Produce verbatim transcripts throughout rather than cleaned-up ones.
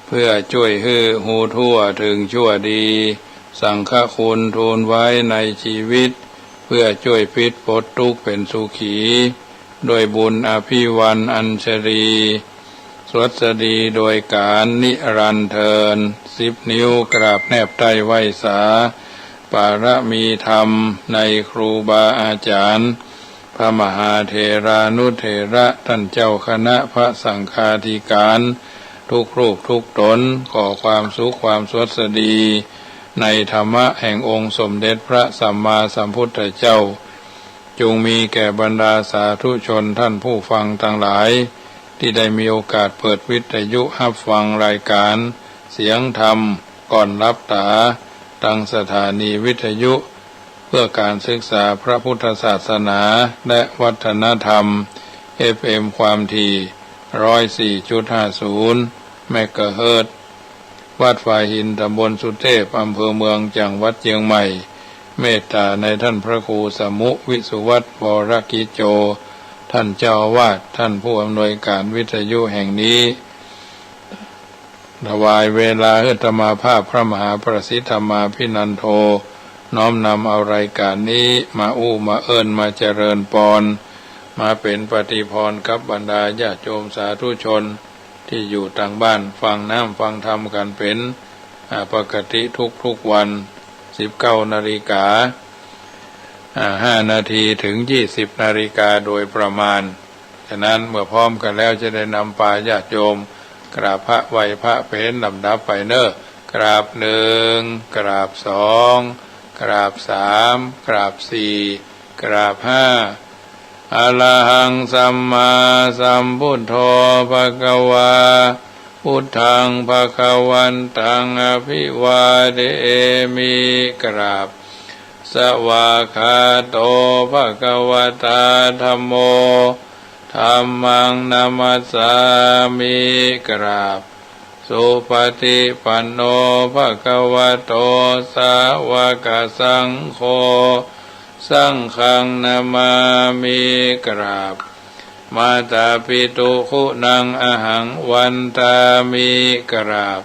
เปื้อจ้วยหื้อฮู้ทั่วเถิงชั่วดี สังฆคุณทูลไว้ในจีวิต เปื้อจ้วยปิดปลดตุ๊กข์เป๋นสุขี ด้วยบุญอภิวันอัญชลี สวัสดีโดยก๋านนิรันดร์เทอญ สิบนิ้วกราบแนบใต้ไหว้สา ปารมีธรรมในครูบาอาจ๋ารย์ พระมหาเถรานุเถระ ต้านเจ้าคณะพระสังฆาธิก๋าน ทุกรูปทุกต๋น ขอความสุขความสวัสดี ในธรรมะแห่งองค์สมเด็จพระสัมมาสัมพุทธเจ้า จุ่งมีแก่บรรดาสาธุชนต้านผู้ฟังตังหลาย ตี้ได้มีโอกาสเปิดวิทยุฮับฟังรายก๋านเสียงธรรมก่อนหลับต๋า ตางสถานีวิทยุเปื้อก๋านศึกษาพระพุทธศาสนาและวัฒนธรรม เอฟเอ็ม ความถี่ ร้อยสี่จุดห้าศูนย์ เมกะเฮิรตซ์ วัดฝายหิน ต๋ำบลสุเทพ อำเภอเมือง จังหวัดเจียงใหม่ เมตต๋าในต้านพระครูสมุ วิสุวัฒน์ วรกิจโจ ต้านเจ้าอาวาส ต้านผู้อำนวยก๋านวิทยุแห่งนี้ ถวายเวลาหื้ออาตมาภาพพระมหาประสิทธิ์ธรรมาภินันโท น้อมนำเอารายก๋านนี้มาอู้มาเอิ้นมาเจริญปอน มาเป๋นปฏิภรณ์กับบรรดาญาติโยมสาธุชน ตี้อยู่ตางบ้านฟังน้ำฟังธรรมกั๋นเป๋น อ่า ปกติทุกๆวัน สิบเก้านาฬิกา อ่า ห้านาทีเถิงยี่สิบนาฬิกาโดยประมาณ ฉะนั้นเมื่อพร้อมกั๋นแล้วจะได้นำปาญาติโยมกราบพระไหว้พระเป๋นลำดับไปเน่อ กราบหนึ่ง กราบสอง กราบสาม กราบสี่ กราบห้า อะระหังสัมมาสัมพุทโธ ภะคะวา พุทธัง ภะคะวันตัง อะภิวาเทมิ กราบ สวากขาโต ภะคะวะตา ธัมโม ธัมมัง นะมัสสามิ กราบ สุปฏิปันโน ภะคะวะโต สาวกสังโฆ สังฆัง นะมามิ กราบ มาตาปิตุ คุณัง อะหัง วันตามิ กราบ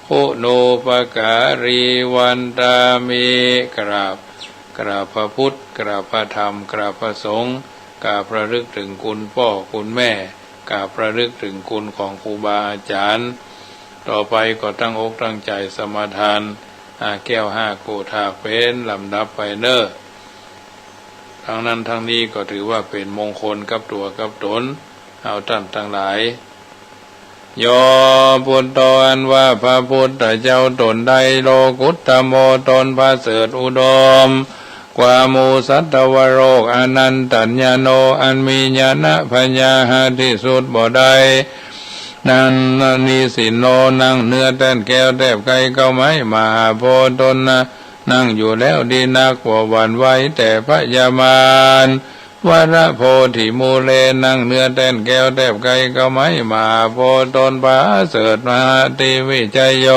คุณูปการี วันตามิ กราบ กราบพระพุทธ กราบพระธรรม กราบพระสงฆ์ กราบระลึกเถิงคุณป้อคุณแม่ กราบระลึกเถิงคุณของครูบาอาจ๋ารย์ ต่อไปก็ตั้งอกตั้งใจ๋สมาทาน อาแก้วห้าโกฏฐากเป๋นลำดับไปเน่อ ตังนั้นตังนี้ก็ถือว่าเป๋นมงคลกับตั๋วกับต๋น เอาต้านตังหลาย โย พุทโธ อันว่าพระพุทธเจ้าต๋นใด โลกุตตะโม ต๋นประเสริฐอุดมกว่าหมู่สัตว์ทวโลก อนันตัญญาโณ อันมีญาณปัญญาหาที่สุดบ่ได้ นั้น นิสินโณ นั่งเนื้อแต้นแก้วแทบใก้เก๊าไม้มหาโพธิ์ ต๋นนั้น นั่งอยู่แล้วดีนัก บ่หวั่นไหวแต่พยามาร วรโพธิมูเล นั่งเนื้อแต้นแก้วแทบใก้เก๊าไม้มหาโพธิ์ ต๋นประเสริฐมหาเทวีชัยโย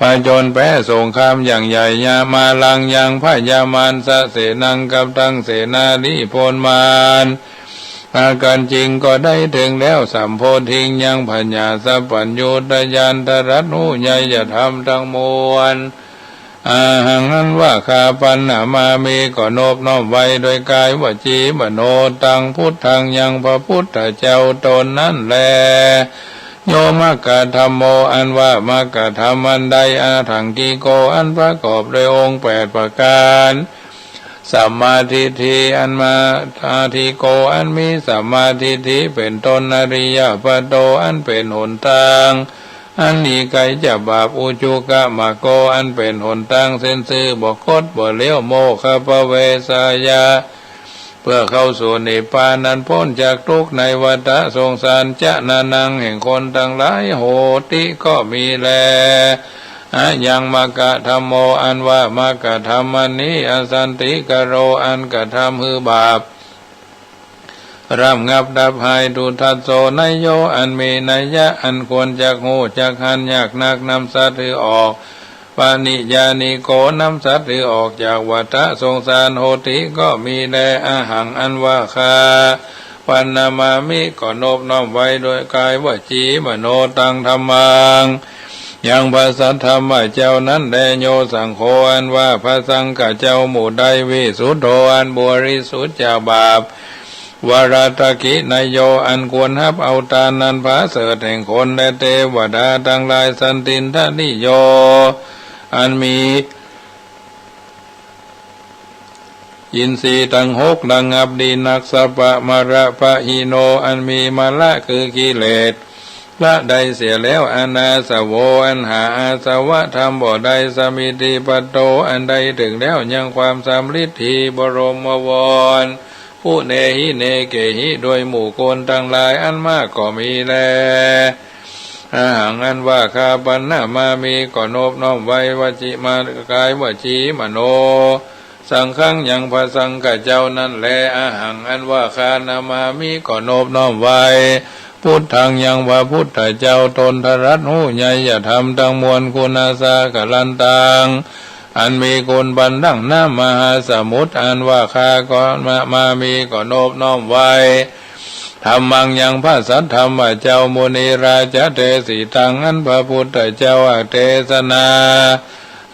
ผจญแพ้สงครามอย่างใหญ่ ยามาลังยังพยามารสะเสนัง กับตังเสนาธิพลมาร อากัญจิงก็ได้เถิงแล้ว สัมโพธิงยังผญาสัพพัญญูตญาณ ตรัสฮู้ไยยธรรมตังมวล อะหัง อันว่าข้า ปัณณมามิ ก็นบน้อมไหว้โดยก๋ายวจีมโนตัง พุทธัง ยังพระพุทธเจ้าต๋นนั้นแล โย มัคคะธัมโม อันว่ามัคคะธรรมอันใด อะทังกิโก อันประกอบโดยองค์แปดประก๋าน สัมมาทิฏฐิ อันมา อาทิโก อันมีสัมมาทิฏฐิเป๋นต๋น อริยปโต อันเป๋นหนตาง อันหนีไก๋จากบาป อุจุกะมะโก อันเป๋นหนตางเส้นซื่อ บ่คดบ่เหลี้ยว โมคคะปะเวสสายะ เปื้อเข้าสู่นิพพาน อันป๊นจากตุ๊กข์ในวัฏสงสาร จะนานัง แห่งคนตังหลาย โหติ ก็มีแล อะยังมัคคะธัมโม อันว่ามัคคะธรรมอันนี้ อสันติกะโร อันกระทำหื้อบาป ระงับดับหาย ทุทัสโส นัยโย อันมีนัยยะ อันควรจักฮู้จักหัน ยากนักนำสัตว์หื้อออก ปะนิยานิโก นำสัตว์หื้ออกจากวัฏสงสาร โหติ ก็มีแล อะหัง อันว่าข้า ปะนะมามิ ก็นบน้อมไหว้โดยก๋ายวจีมโน ตังธัมมัง ยังพระสัทธรรมเจ้านั้นแล โย สังโฆ อันว่าพระสังฆเจ้าหมู่ใด วิสุทโธ อันบริสุทธิ์จากบาป วรตะขิณโย อันควรฮับเอาตานนั้น ผาเสริฐแห่งคนและเตวดาตังหลาย สันตินทะนิโย อันมี อินทรีย์ตังหกระงับดีนัก สัพพะมะละปะหิโน อันมีมะละคือกิเลส ละได้เสียแล้ว อนาสโว อันหาอาสวะธรรมบ่ได้ สมิทธิปัตโต อันได้ถึงแล้วยังความสำริดที่บรมวร ปุเณหิเนเกหิ โดยหมู่คนตังหลายอันมากก็มีแล อะหัง อันว่าข้า ปะนะมามิ ก็นบน้อมไหว้ วจิมา ก๋ายวจีมโน สังฆัง ยังพระสังฆเจ้านั้นแล อะหัง อันว่าข้า นะมามิ ก็นบน้อมไหว้ พุทธัง ยังพระพุทธเจ้าตน ทรัสฮู้ใหญ่ยธรรมตังมวล คุณัสสะกะรันตัง อันมีคุณปานดั่งน้ำมหาสมุทร อันว่าข้า ก็ นะมามิ ก็นบน้อมไหว้ ธัมมัง ยังพระสัทธรรมเจ้า มุนีราจะเดสิตัง อันพระพุทธเจ้าอักเทศนา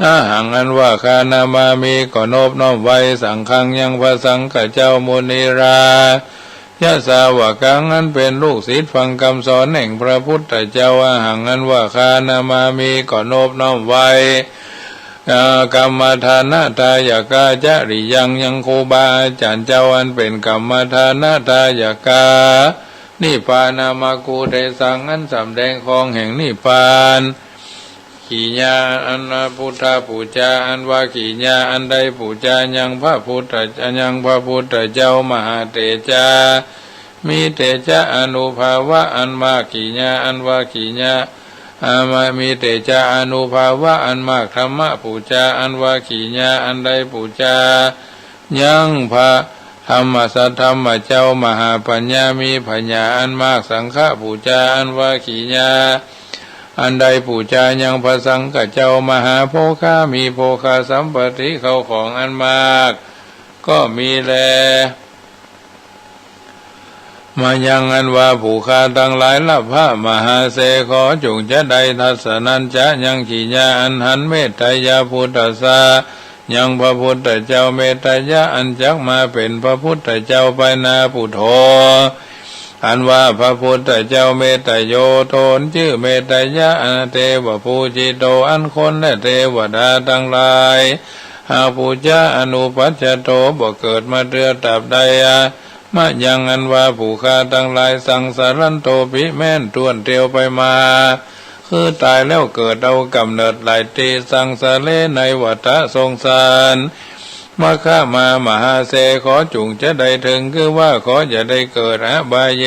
อะหัง อันว่าข้า นะมามิ ก็นบน้อมไหว้ สังฆัง ยังพระสังฆเจ้า มุนีราจะสาวกัง อันเป็นลูกศิษย์ฟังกำสอนแห่งพระพุทธเจ้า อะหัง อันว่าข้า นะมามิ ก็นบน้อมไหว้ เอ่อ กรรมฐานทายกาจริยัง ยังครูบาอาจารย์เจ้าอันเป็นกรรมฐานทายกา นิพพานมักขุเทศัง อันสำแดงข้องแห่งนิพพาน ขิญญา อันพุทธปูจา อันว่าขิญญา อันได้ปูจายังพระพุทธ ยังพระพุทธเจ้า มหาเตจา มีเตจาอานุภาวะอันมาก ขิญญา อันว่าขิญญา อามา มีเตจาอานุภาวะอันมาก ธรรมปูจา อันว่าขิญญา อันได้ปูจายังพระธรรมสัทธรรมเจ้า มหาปัญญา มีปัญญาอันมาก สังฆปูจา อันว่าขิญญา อันได้ปูจายังพระสังฆเจ้า มหาโภคา มีโภคสัมปติเข้าของอันมาก ก็มีแล มายัง อันว่าผู้ข้าตังหลาย ละพะมหาเสขอ จุ่งจะได้ ทัสสะนัญจะ ยังขิญญา อันหัน เมตตายะพุทธัสสะ ยังพระพุทธเจ้า เมตตายะ อันจักมาเป็นพระพุทธเจ้าไปหน้า ปุโถ อันว่าพระพุทธเจ้า เมตตโย ตนจื้อเมตตายะ อเตวะ ปูจิโต อันคนและเตวดาตังหลาย หากปูจา อนุปัชชโต บ่เกิดมาเตื้อตราบใด อะ มายัง อันว่าผู้ข้าตังหลาย สังสารันโต ปิ แม้นถ้วนเตียวไปมา คือต๋ายแล้วเกิดเอาก๋ำเนิดหลายตี้ สังสาเร ในวัฏสงสาร มัคคะมามหาเสขอ จุ่งจะได้เถิง คือว่าขอจะได้เกิด อบายเย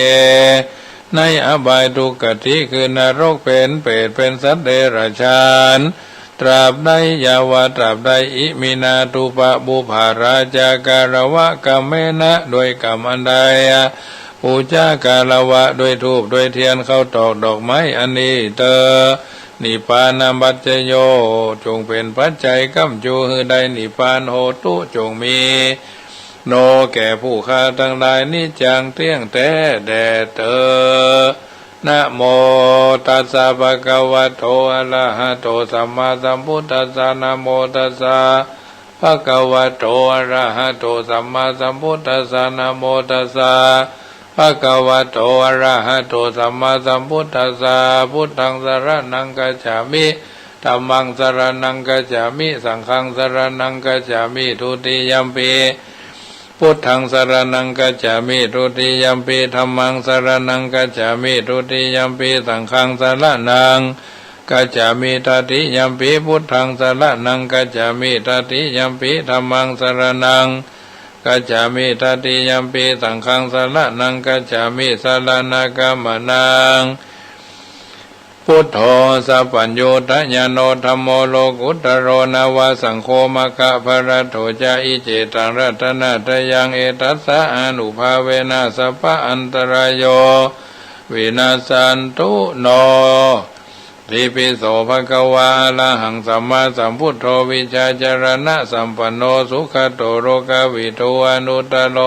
ในอบายทุกขติ คือนรก เป๋นเปรต เป๋นสัตว์เดรัจฉาน ตราบใด ยาวะ ตราบใด อิมินา ตุปะ ปุพพา ราชา กาละวะ กัมเมนะ ด้วยก๋ำอันใด ปูจา กาละวะ ด้วยธูป ด้วยเตียน ข้าวตอก ดอกไม้ อันนี้เต๊อะ นิพพานะปัจจโย จุ่งเป๋นปัจจัยก้ำจู หื้อได้นิพพาน โหตุ จุ่งมี โน แก่ผู้ข้าตังหลาย นิจจัง เตี้ยงแต๊แด่เต๊อะ นะโมตัสสะ ภะคะวะโต อะระหะโต สัมมาสัมพุทธัสสะ นะโมตัสสะ ภะคะวะโต อะระหะโต สัมมาสัมพุทธัสสะ นะโมตัสสะ ภะคะวะโต อะระหะโต สัมมาสัมพุทธัสสะ พุทธัง สะระณัง คัจฉามิ ธัมมัง สะระณัง คัจฉามิ สังฆัง สะระณัง คัจฉามิ ทุติยัมปิ พุทธัง สะระณัง คัจฉามิ ทุติยัมปิ ธัมมัง สะระณัง คัจฉามิ ทุติยัมปิ สังฆัง สะระณัง คัจฉามิ ตติยัมปิ พุทธัง สะระณัง คัจฉามิ ตติยัมปิ ธัมมัง สะระณัง คัจฉามิ ตติยัมปิ สังฆัง สะระณัง คัจฉามิ สะระณะกัมมะนัง พุทโธ สัพพัญญูตะญาโณ ธัมโม โลกุตตะโร นะวะ สังโฆ มัคคะพะรัตโถ จะ อิ เจตัง รัตนะตะยัง เอตัสสะ อานุภาเวนะ สัพพะอันตะราโย วินัสสันตุ โน ติปปิโส ภะคะวา อะระหัง สัมมาสัมพุทโธ วิชชาจารณะสัมปันโน สุขะโต โลกะวิทู อนุตตะโร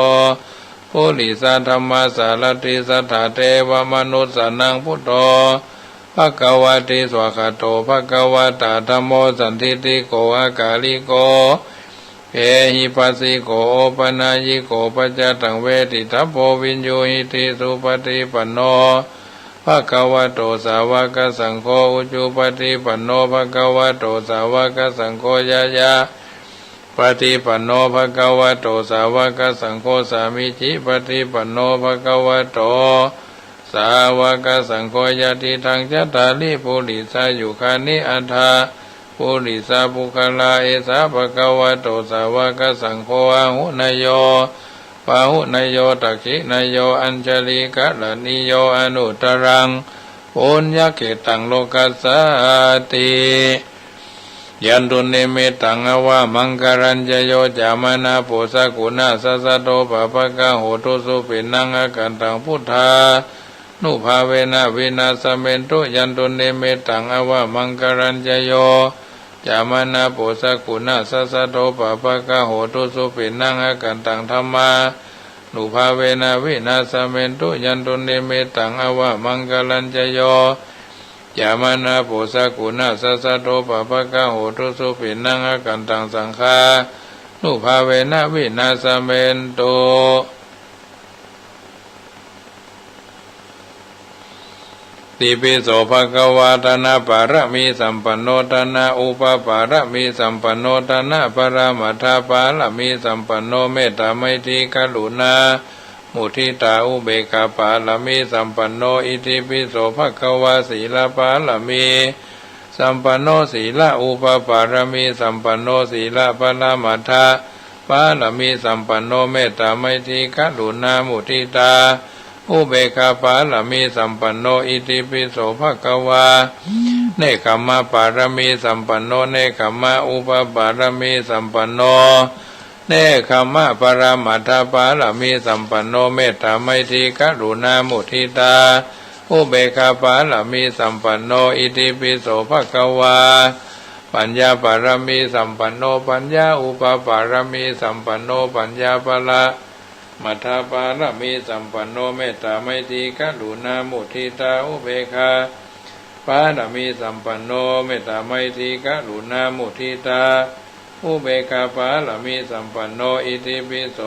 ปุริสะธัมมะสารถิ สัตถะเทวะมนุสสานัง ปุทโธ ภะคะวะติ สวากขาโต ภะคะวะตะ ธัมโม สันทิฏฐิโก อะกาลิโก เอหิปัสสิโก โอปะนัยยิโก ปัจจะตัง เวทิตัพโพ วินยูหิติ สุปะฏิปันโน ภะคะวะโต สาวะกะสังโฆ อุจุปะฏิปันโน ภะคะวะโต สาวะกะสังโฆ ญาญาปะฏิปันโน ภะคะวะโต สาวะกะสังโฆ สามิจิปะฏิปันโน ภะคะวะโต สาวะกะสังโฆ ยะติตัง จัตตาริ ปุริสายุคานิ อัตถะ ปุริสาปุคคลา เอสา ภะคะวะโต สาวะกะสังโฆ อาหุเนโย ปาหุเนโย ตักขิเนโย อัญชะลีกะระณีโย อนุตตรัง ปุญญะเขตตัง โลกัสสาติ ยันตุนิมิตตัง อาวะมังคะลัญจะโย จามะนาโป สะกุณาสสะโท ปาปะกะโหตุ สุปิณัง อาคันตัง พุทธานุภาเวนะ วินาสสะเมนตุ ยันตุนิมิตตัง อาวะมังคะลัญจะโย จามะนาโป สะกุณาสสะโท ปาปะกะโหตุ สุปิณัง อาคันตัง ธัมมานุภาเวนะ วินาสสะเมนตุ ยันตุนิมิตตัง อาวะมังคะลัญจะโย จามะนาโป สะกุณาสสะโท ปาปะกะโหตุ สุปิณัง อาคันตัง สังฆานุภาเวนะ วินาสสะเมนตุ ติปิโส ภะคะวา ทานะปารมีสัมปันโน ทานะอุปปารมีสัมปันโน ทานะปรมัตถปารมีสัมปันโน เมตตาไมตรีกรุณา มุทิตาอุเบกขาปารมีสัมปันโน อิติปิโส ภะคะวา สีลปารมีสัมปันโน สีลอุปปารมีสัมปันโน สีลปรมัตถปารมีสัมปันโน เมตตาไมตรีกรุณา มุทิตาอุเบกขาปารมีสัมปันโน อิติปิโส ภะคะวา เนกขัมมปารมีสัมปันโน เนกขัมมอุปปารมีสัมปันโน เนกขัมมปรมัตถปารมีสัมปันโน เมตตาไมตรีกรุณา มุทิตาอุเบกขาปารมีสัมปันโน อิติปิโส ภะคะวา ปัญญาปารมีสัมปันโน ปัญญาอุปปารมีสัมปันโน ปัญญาปรมัตถปารมีสัมปันโน เมตตาไมตรีกรุณา มุทิตาอุเบกขาปารมีสัมปันโน เมตตาไมตรีกรุณา มุทิตาอุเบกขาปารมีสัมปันโน อิติปิโส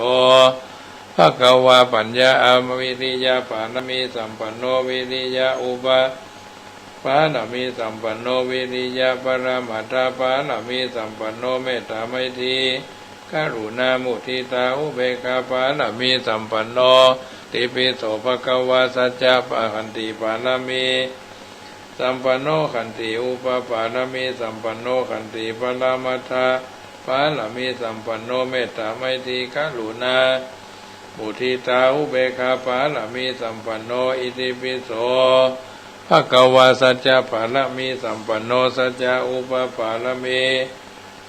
ภะคะวา ปัญญาวิริยปารมีสัมปันโน วิริยอุปปารมีสัมปันโน วิริยปรมัตถปารมีสัมปันโน เมตตาไมตรีกรุณา มุทิตาอุเบกขาปารมีสัมปันโน ติปิโส ภะคะวา สัจจะขันติปารมีสัมปันโน ขันติอุปปารมีสัมปันโน ขันติปรมัตถปารมีสัมปันโน เมตตาไมตรีกรุณา มุทิตาอุเบกขาปารมีสัมปันโน อิติปิโส ภะคะวา สัจจะปารมีสัมปันโน สัจจะอุปปารมี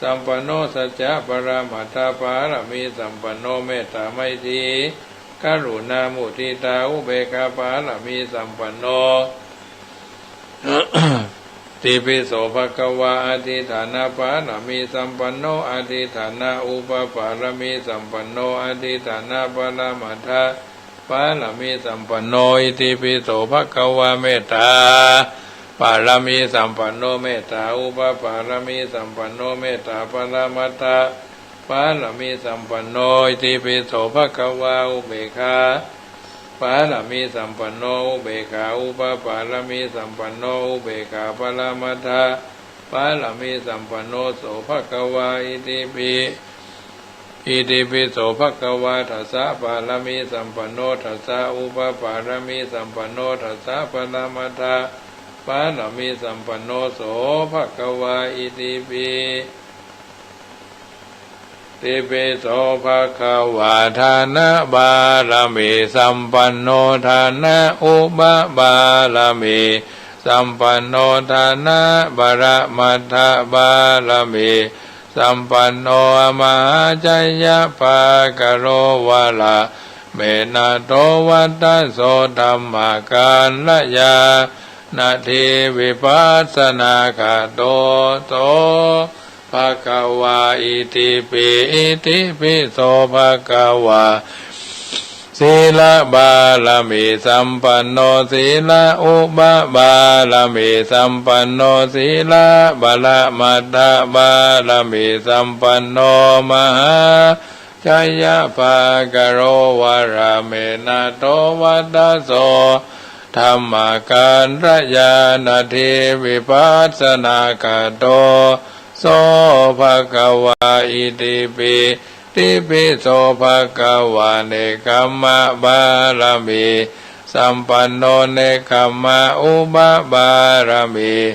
สัมปันโน สัจจะปรมัตถปารมีสัมปันโน เมตตาไมตรีกรุณา มุทิตาอุเบกขาปารมีสัมปันโน ติปิโส ภะคะวา อธิฏฐานปารมีสัมปันโน อธิฏฐานาอุปปารมีสัมปันโน อธิฏฐานาปรมัตถปารมีสัมปันโน อิติปิโส ภะคะวา เมตตาปารมีสัมปันโน เมตตาอุปปารมีสัมปันโน เมตตาปรมัตถปารมีสัมปันโน อิติปิโส ภะคะวา อุเบกขาปารมีสัมปันโน อุเบกขาอุปปารมีสัมปันโน อุเบกขาปรมัตถปารมีสัมปันโน โส ภะคะวา อิติปิ อิติปิโส ภะคะวา ทัสสะปารมีสัมปันโน ทัสสะอุปปารมีสัมปันโน ทัสสะปรมัตถปารมีสัมปันโน โส ภะคะวา อิติปิ ติปิโส ภะคะวา ทานะปารมีสัมปันโน ทานะอุปปารมีสัมปันโน ทานะปรมัตถปารมีสัมปันโน อมหาไชยปาคะโล วรเมนะโท วัตถโส ธัมมกัลยาณะที วิปัสสนาคโต โส ภะคะวา อิติปิ อิติปิโส ภะคะวา Sīlapāramī sampanno, sīla upapāramī sampanno, sīla paramatthapāramī sampanno, mahājayapākaro varame nato vata so dhammakārayā natthi vipassanāgato so bhagavā itipi. Itipi so bhagavā nekkhammapāramī sampanno, nekkhamma upapāramī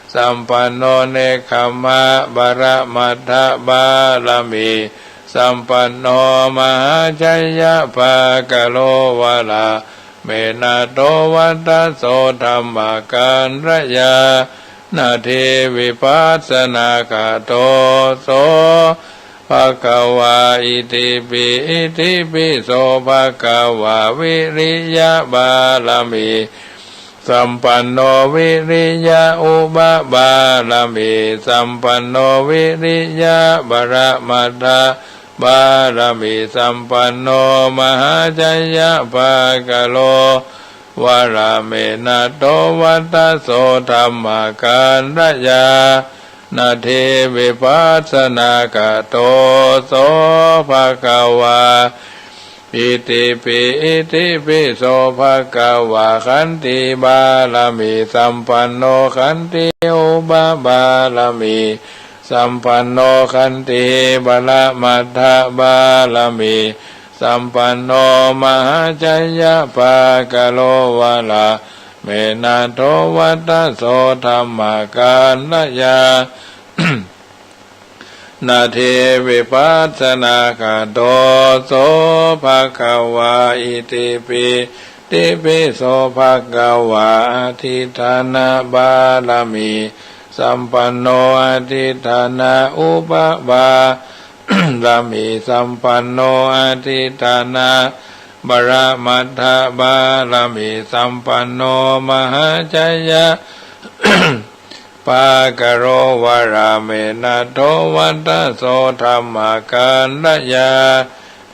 sampanno, nekkhamma paramatthapāramī sampanno, mahājayapākaro vara me nato vata so dhammakārayā natthi vipassanāgato so bhagavā itipi. Itipi so bhagavā viriyapāramī sampanno, viriya upapāramī sampanno, viriya paramatthapāramī sampanno, mahājayapākaro varame nato vata so dhammakārayā natthi vipassanāgato so bhagavā itipi. Itipi so bhagavā khantipāramī sampanno, khanti upapāramī sampanno, khanti paramatthapāramī sampanno, mahājayapākaro vara me nato vata so dhammakārayā natthi vipassanāgato so bhagavā itipi. Itipi so bhagavā adhiṭṭhānapāramī sampanno, adhiṭṭhāna upapāramī sampanno, adhiṭṭhāna paramatthapāramī sampanno, mahājaya pākaro varame nato vata so dhammakārayā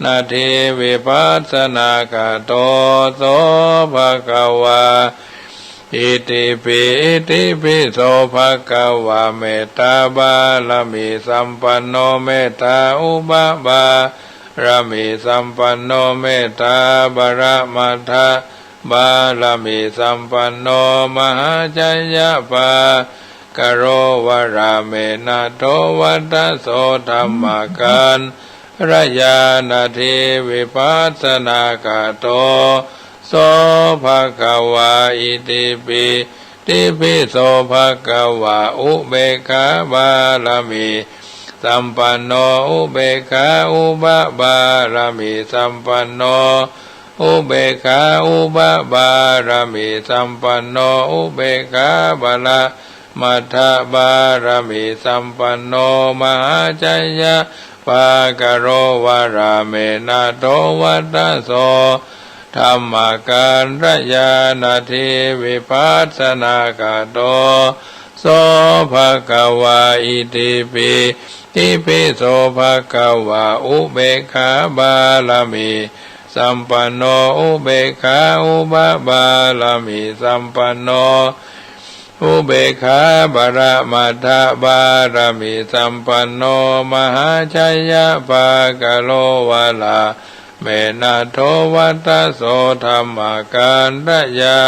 natthi vipassanāgato so bhagavā itipi. Itipi so bhagavā mettāpāramī sampanno, mettā upapāramī sampanno, mettā paramatthapāramī sampanno, mahājayapākaro varame nato vata so dhammakārayā natthi vipassanāgato so bhagavā itipi. Itipi so bhagavā upekkhāpāramī sampanno, upekkhā upapāramī sampanno, upekkhā upapāramī sampanno, upekkhā paramatthapāramī sampanno, mahājayapākaro varame nato vata so dhammakārayā natthi vipassanāgato so bhagavā itipi. Itipi so bhagavā upekkhāpāramī sampanno, upekkhā upapāramī sampanno, upekkhā paramatthapāramī sampanno, mahājayapākaro varame nato vata so dhammakārayā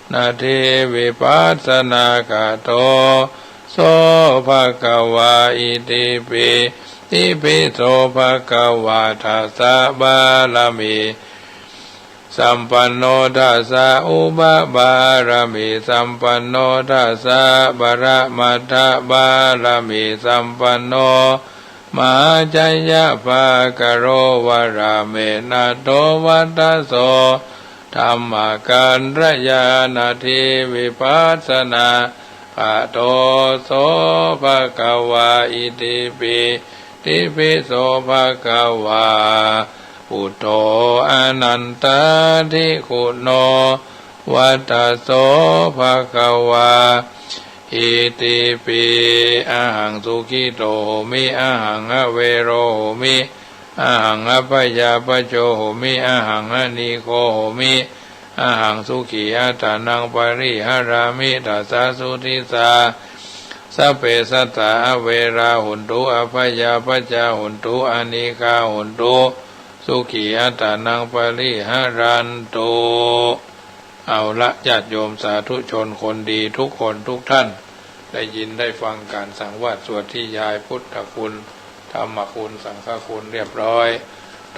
natthi vipassanāgato so bhagavā itipi. Itipi so bhagavā dasapāramī sampanno, dasa upapāramī sampanno, dasa paramatthapāramī sampanno, mahājayapākaro varame nato vata so dhammakārayā natthi vipassanāgato so bhagavā itipi. Itipi so bhagavā buddho anantādiguṇo vata so bhagavā itipi. Ahaṃ sukhito homi, ahaṃ avero homi, Ahaṃ abyāpajjho homi, ahaṃ anīgho homi, ahaṃ sukhī attānaṃ pariharāmi. Tassa suddhissa sabbe sattā averā hontu, abyāpajjā hontu, anīghā hontu, sukhī attānaṃ pariharantu. เอาละ ญาติโยมสาธุชนคนดีทุกคนทุกท่าน ได้ยินได้ฟังการสังวาสสวดนิยายพุทธคุณ ธรรมคุณ สังฆคุณเรียบร้อย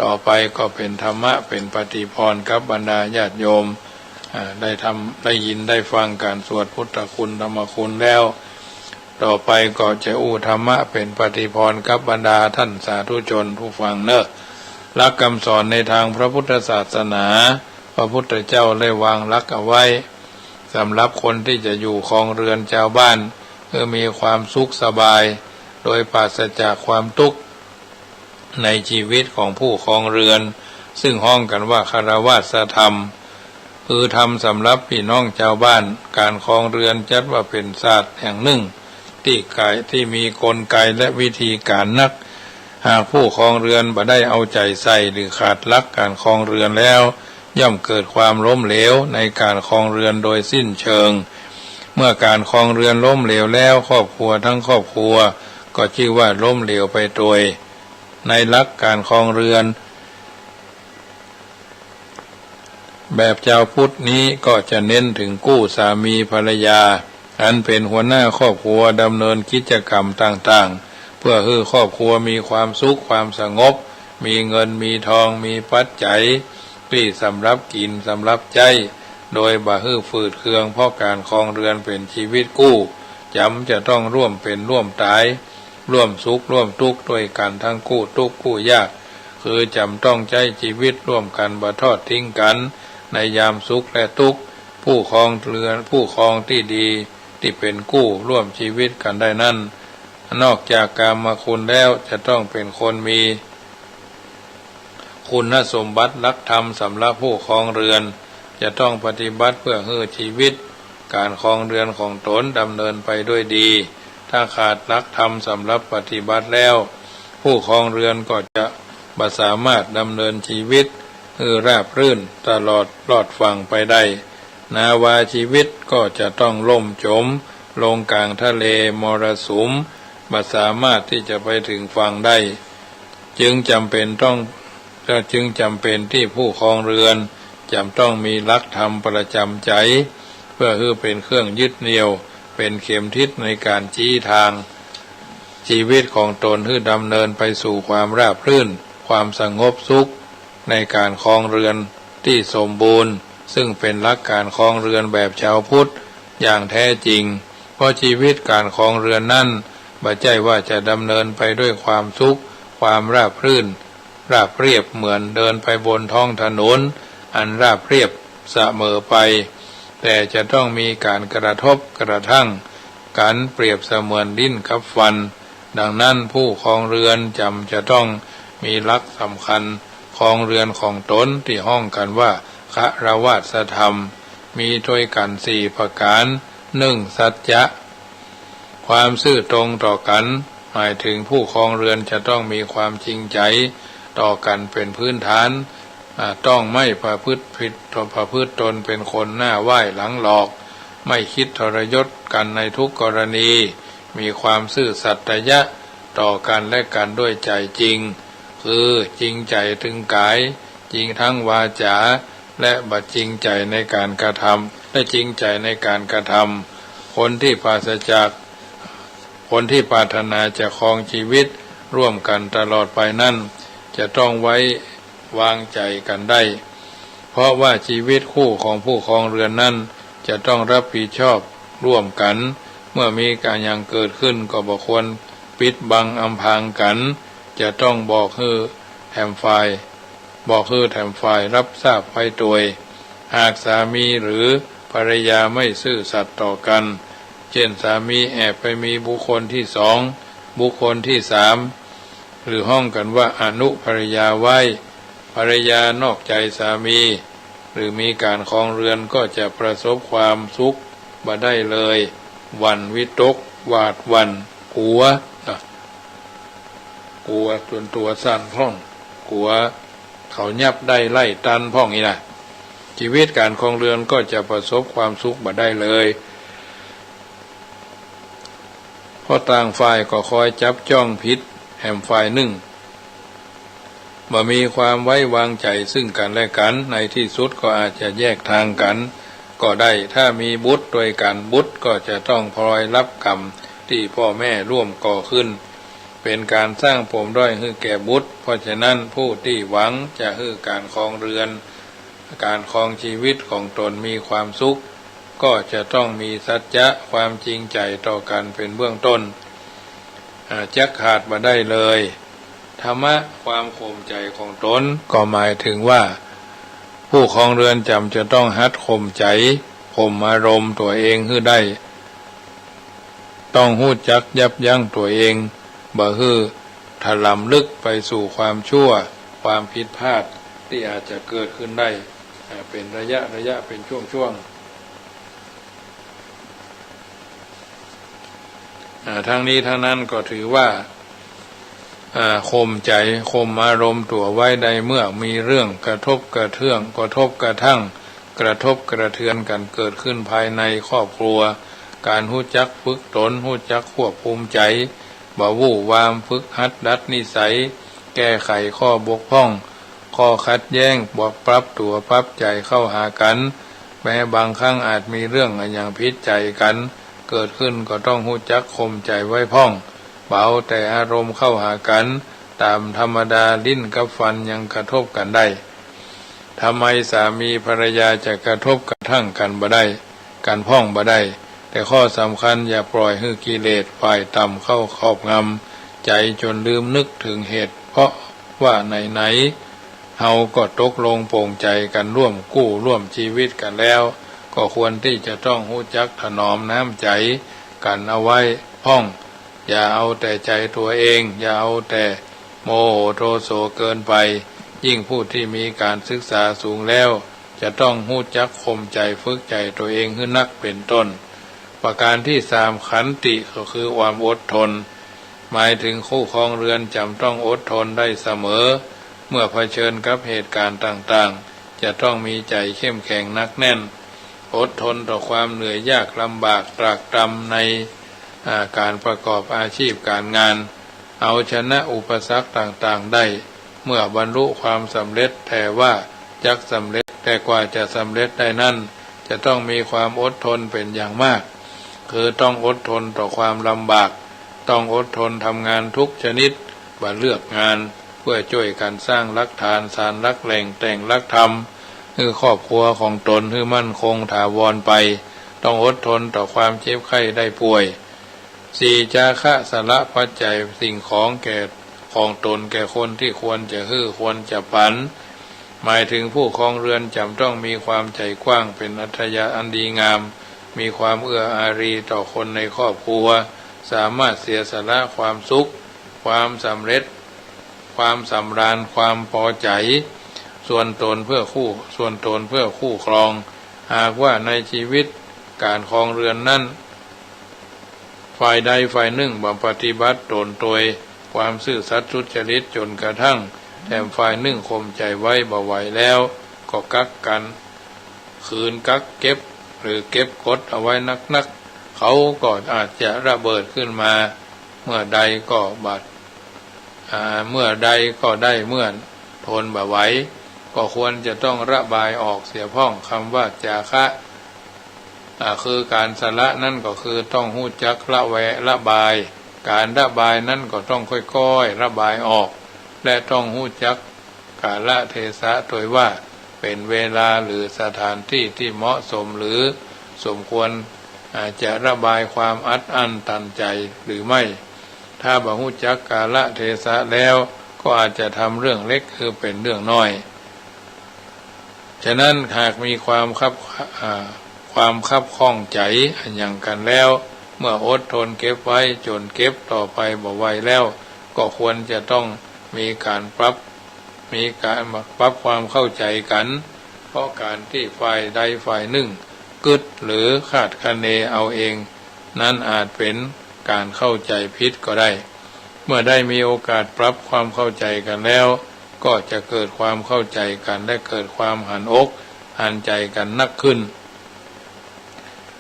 ต่อไปก็เป๋นธรรมะเป๋นปฏิภรณ์กับบรรดาญาติโยม อ่า ได้ทำ ได้ยินได้ฟังการสวดพุทธคุณ ธรรมคุณแล้ว ต่อไปก็จะอู้ธรรมะเป๋นปฏิภรณ์กับบรรดาท่านสาธุชนผู้ฟังเนอะ หลักกำสอนในตางพระพุทธศาสนา พระพุทธเจ้าได้วางหลักเอาไว้ สำหรับคนตี้จะอยู่ครองเรือนจาวบ้าน หื้อมีความสุขสบาย โดยปราศจากความตุ๊กข์ ในจีวิตของผู้ครองเรือน ซึ่งฮ้องกั๋นว่าคฤหัสถธรรม คือธรรมสำหรับปี้น้องจาวบ้าน ก๋านครองเรือนจัดว่าเป๋นศาสตร์แห่งนึ่ง ตี้ก๋าย ตี้มีกลไกและวิธีก๋านนัก หากผู้ครองเรือนบ่ได้เอาใจ๋ใส่ หรือขาดหลักก๋านครองเรือนแล้ว ย่อมเกิดความล้มเหลวในก๋านครองเรือนโดยสิ้นเชิง เมื่อก๋านครองเรือนล้มเหลวแล้ว ครอบครัวทั้งครอบครัวก็จื้อว่าล้มเหลวไปโตย ในหลักก๋านครองเรือนแบบจาวพุทธนี้ก็จะเน้นเถิงกู้สามีภรรยา อันเป๋นหัวหน้าครอบครัวดำเนินกิจกรรมต่างๆ เพื่อหื้อครอบครัวมีความสุขความสงบ มีเงินมีทอง มีปัจจัยตี้สำหรับกิ๋นสำหรับใจ๊ โดยบ่หื้อฝืดเคือง เพราะก๋านครองเรือนเป๋นจีวิตกู้ จ๋ำจะต้องร่วมเป๋นร่วมต๋าย ร่วมสุขร่วมตุ๊กข์ตวยกั๋น ทั้งกู้ตุ๊กข์กู้ยาก คือจ๋ำต้องใจ๊จีวิตร่วมกั๋น บ่ทอดทิ้งกั๋น ในยามสุขและตุ๊กข์ ผู้ครองเรือน ผู้ครองตี้ดี ตี้เป๋นกู้ร่วมจีวิตกั๋นได้นั้น นอกจากกามคุณแล้ว จะต้องเป๋นคนมี คุณสมบัติหลักธรรมสำหรับผู้ครองเรือน จะต้องปฏิบัติเพื่อหื้อจีวิตก๋านครองเรือนของต๋นดำเนินไปด้วยดี ถ้าขาดหลักธรรมสำหรับปฏิบัติแล้ว ผู้ครองเรือนก็จะบ่สามารถดำเนินจีวิตหื้อราบรื่นตลอดรอดฝั่งไปได้ นาวาจีวิตก็จะต้องล่มจ๋มลงก๋างทะเลมรสุม บ่สามารถตี้จะไปเถิงฝั่งได้ จึงจ๋ำเป๋นต้อง จึงจ๋ำเป๋นตี้ผู้ครองเรือนจ๋ำต้องมีหลักธรรมประจ๋ำใจ๋ เพื่อหื้อเป๋นเครื่องยึดเหนี่ยว เป๋นเข็มทิศในก๋านจี๊ตางจีวิตของต๋นหื้อดำเนินไปสู่ความราบรื่น ความสงบสุข ในก๋านครองเรือนตี้สมบูรณ์ ซึ่งเป๋นหลักก๋านครองเรือนแบบจาวพุทธอย่างแท้จริง เพราะจีวิตก๋านครองเรือนนั้น บ่ใจ้ว่าจะดำเนินไปด้วยความสุข ความราบรื่น ราบเรียบเหมือนเดินไปบนท้องถนนอันราบเรียบเสมอไป แต่จะต้องมีก๋านกระทบกระทั่งกั๋น เปรียบเสมือนลิ้นกับฟัน ดังนั้นผู้ครองเรือนจ๋ำจะต้องมีหลักสำคัญครองเรือนของต๋นตี้ฮ้องกั๋นว่าคฤหัสถธรรม มีตวยกั๋นสี่ประก๋าน นึ่ง สัจจะ ความซื่อตรงต่อกั๋น หมายเถิงผู้ครองเรือนจะต้องมีความจริงใจ๋ต่อกั๋นเป๋นพื้นฐาน อ่า ต้องไม่ประพฤติผิด ประพฤติตนเป๋นคนหน้าไหว้หลังหลอก ไม่คิดทรยศกั๋นในทุกกรณี มีความซื่อสัตย์ต่อกั๋นและกั๋นด้วยใจ๋จริง คือจริงใจ๋ตึงก๋าย จริงทั้งวาจ๋า และบ่จริงใจ๋ในก๋านกระทำ และจริงใจ๋ในก๋านกระทำ คนตี้ปราศจาก คนตี้ปรารถนาจะครองจีวิตร่วมกั๋นตลอดไปนั้น จะต้องไว้วางใจ๋กั๋นได้ เพราะว่าจีวิตคู่ของผู้ครองเรือนนั้น จะต้องรับผิดชอบร่วมกั๋น เมื่อมีก๋านหยังเกิดขึ้นก็บ่ควรปิดบังอำพรางกั๋น จะต้องบอกหื้อแถมฝ่าย บอกหื้อแถมฝ่ายรับทราบไว้ตวย หากสามีหรือภรรยาไม่ซื่อสัตย์ต่อกั๋น เช่นสามีแอบไปมีบุคคลตี้สอง บุคคลตี้สาม หรือฮ้องกั๋นว่าอนุภรรยาไว้ ภรรยานอกใจ๋สามี หรือมีก๋านครองเรือนก็จะประสบความสุขบ่ได้เลย หวั่นวิตก หวาดหวั่น กั๋ว อ่ะ กั๋วจ๋นตั๋วสั่นพ่อง กั๋วเขายับได้ไล่ต้านพ่องอี้นะ จีวิตก๋านครองเรือนก็จะประสบความสุขบ่ได้เลย เพราะต่างฝ่ายก็คอยจับจ้องผิดแหมฝ่ายนึ่ง บ่มีความไว้วางใจ๋ซึ่งกั๋นและกั๋น ในตี้สุดก็อาจจะแยกตางกั๋นก็ได้ ถ้ามีบุตรตวยกั๋น บุตรก็จะต้องพลอยฮับก๋รรมตี้ป้อแม่ร่วมก่อขึ้น เป๋นก๋านสร้างปมด้อยหื้อแก่บุตร เพราะฉะนั้นผู้ตี้หวังจะหื้อก๋านครองเรือน ก๋านครองจีวิตของตนมีความสุข ก็จะต้องมีสัจจะความจริงใจ๋ต่อกั๋นเป๋นเบื้องต้น อ่า จักขาดบ่ได้เลย ธรรมะความข่มใจ๋ของตนก็หมายเถิงว่า ผู้ครองเรือนจ๋ำจะต้องหัดข่มใจ๋ ข่มอารมณ์ตั๋วเองหื้อได้ ต้องฮู้จักยับยั้งตั๋วเอง บ่หื้อถลำลึกไปสู่ความชั่ว ความผิดพลาดตี้อาจจะเกิดขึ้นได้ อ่า เป๋นระยะระยะ เป๋นช่วงๆ อ่า ทั้งนี้ทั้งนั้นก็ถือว่า อ่า ข่มใจ๋ ข่มอารมณ์ตั๋วไว้ได้ เมื่อมีเรื่องกระทบกระเทือน กระทบกระทั่ง กระทบกระเทือนกั๋นเกิดขึ้นภายในครอบครัว ก๋านฮู้จักฝึกตน ฮู้จักควบคุมใจ๋ บ่วู่วาม ฝึกหัดดัดนิสัย แก้ไขข้อบกพร่อง ข้อขัดแย้ง ปรับตั๋วปรับใจ๋เข้าหากั๋น แม้บางครั้งอาจมีเรื่องอะหยังผิดใจ๋กั๋นเกิดขึ้น ก็ต้องฮู้จักข่มใจ๋ไว้พ่อง บ่เอาแต่อารมณ์เข้าหากั๋น ต๋ามธรรมดาลิ้นกับฟันยังกระทบกั๋นได้ ทำไมสามีภรรยาจะกระทบกระทั่งกั๋นบ่ได้ กั๋นพ่องบ่ได้ แต่ข้อสำคัญอย่าปล่อยหื้อกิเลสฝ่ายต่ำเข้าครอบงำใจ๋จ๋นลืมนึกเถิงเหตุ เพราะว่าไหนๆ เฮาก็ตกลงปลงใจ๋กั๋นร่วมกู้ร่วมจีวิตกั๋นแล้ว ก็ควรตี้จะต้องฮู้จักถนอมน้ำใจ๋กั๋นเอาไว้พ่อง อย่าเอาแต่ใจ๋ตั๋วเอง อย่าเอาแต่โมโหโทโสเกินไป ยิ่งผู้ตี้มีก๋านศึกษาสูงแล้ว จะต้องฮู้จักข่มใจ๋ฝึกใจ๋ตั๋วเองหื้อนักเป๋นต้น ประก๋านตี้สาม ขันติ ก็คือความอดทน หมายเถิงคู่ครองเรือนจ๋ำต้องอดทนได้เสมอ เมื่อเผชิญกับเหตุก๋ารณ์ต่างๆ จะต้องมีใจ๋เข้มแข็งหนักแน่น อดทนต่อความเหนื่อยยากลำบากตรากตรำใน อ่า ก๋านประกอบอาชีพก๋านงาน เอาชนะอุปสรรคต่างๆ ได้ เมื่อบรรลุความสำเร็จ แต่ว่าจักสำเร็จ แต่กว่าจะสำเร็จได้นั้น จะต้องมีความอดทนเป๋นอย่างมาก คือต้องอดทนต่อความลำบาก ต้องอดทนทำงานทุกชนิด บ่เลือกงาน เพื่อจ้วยกั๋นสร้างหลักฐาน สานหลักแหล่ง แต่งหลักธรรม หื้อครอบครัวของตนหื้อมั่นคงถาวรไป ต้องอดทนต่อความเจ็บไข้ได้ป่วย สี่ จาคะ สละปัจจัยสิ่งของแก่ ของตนแก่คนตี้ควรจะหื้อควรจะปัน หมายเถิงผู้ครองเรือนจ๋ำต้องมีความใจ๋กว้าง เป๋นอัธยาศัยอันดีงาม มีความเอื้ออารีต่อคนในครอบครัว สามารถเสียสละความสุข ความสำเร็จ ความสำราญ ความปอใจ๋ ส่วนตนเพื่อคู่ ส่วนตนเพื่อคู่ครอง หากว่าในจีวิตก๋านครองเรือนนั้น ฝ่ายใดฝ่ายนึ่งบ่ปฏิบัติต๋นโตยความซื่อสัตย์สุจริตจ๋นกระทั่งแถมฝ่ายนึ่งข่มใจ๋ไว้บ่ไหวแล้ว ก็กักกั๋น ขืนกักเก็บหรือเก็บกดเอาไว้นักๆ เขาก็อาจจะระเบิดขึ้นมาเมื่อใดก็บัด อ่า เมื่อใดก็ได้เมื่อทนบ่ไหว ก็ควรจะต้องระบายออกเสียพ่อง กำว่าจาคะ อ่า คือก๋านสละนั้นก็คือต้องฮู้จักละแวะระบาย ก๋านระบายนั้นก็ต้องค่อยๆ ระบายออก และต้องฮู้จักกาละเทศะโตยว่าเป๋นเวลาหรือสถานตี้ตี้เหมาะสมหรือสมควร อ่า จะระบายความอัดอั้นตันใจ๋หรือไม่ ถ้าบ่ฮู้จักกาละเทศะแล้ว ก็อาจจะทำเรื่องเล็กหื้อเป๋นเรื่องน้อย ฉะนั้นหากมีความคับ อ่า ความคับข้องใจ๋อะหยังกั๋นแล้ว เมื่ออดทนเก็บไว้จ๋นเก็บต่อไปบ่ไหวแล้ว ก็ควรจะต้องมีก๋านปรับ มีก๋านปรับความเข้าใจ๋กั๋น เพราะก๋านตี้ฝ่ายใดฝ่ายนึ่งกึ๊ดหรือคาดคะเนเอาเอง นั้นอาจเป๋นก๋านเข้าใจ๋ผิดก็ได้ เมื่อได้มีโอกาสปรับความเข้าใจ๋กั๋นแล้ว ก็จะเกิดความเข้าใจ๋กั๋น และเกิดความหันอกหันใจ๋กั๋นนักขึ้น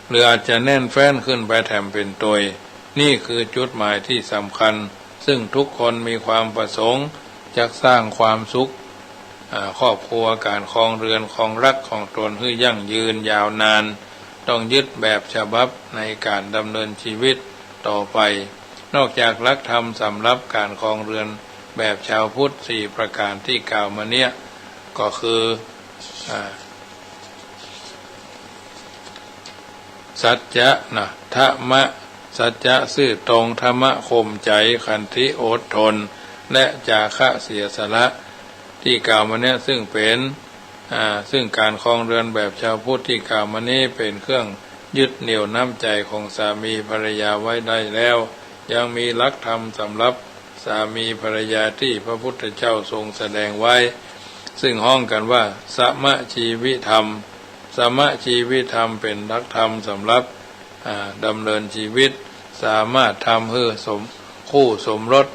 หรืออาจจะแน่นแฟ้นขึ้นไปแถมเป๋นตวย นี่คือจุดหมายตี้สำคัญ ซึ่งทุกคนมีความประสงค์จักสร้างความสุข อ่า ครอบครัว ก๋านครองเรือนครองรักของตนหื้อยั่งยืนยาวนาน ต้องยึดแบบฉบับในก๋านดำเนินชีวิตต่อไป นอกจากหลักธรรมสำหรับก๋านครองเรือนแบบชาวพุทธสี่ประก๋านตี้กล่าวมาเนี้ย ก็คือ อ่า สัจจะนะ ธรรมะ สัจจะซื่อตรง ธรรมะข่มใจ๋ ขันติอดทน และจาคะเสียสละ ตี้กล่าวมาเนี้ย ซึ่งเป๋น อ่า ซึ่งก๋านครองเรือนแบบชาวพุทธตี้กล่าวมานี้เป๋นเครื่องยึดเหนี่ยวน้ำใจ๋ของสามีภรรยาไว้ได้แล้ว ยังมีหลักธรรมสำหรับสามีภรรยาตี้พระพุทธเจ้าทรงแสดงไว้ ซึ่งฮ้องกั๋นว่า สมชีวิธรรม สมชีวิธรรมเป๋นหลักธรรมสำหรับ อ่า ดำเนินชีวิต สามารถทำหื้อสม คู่สมรส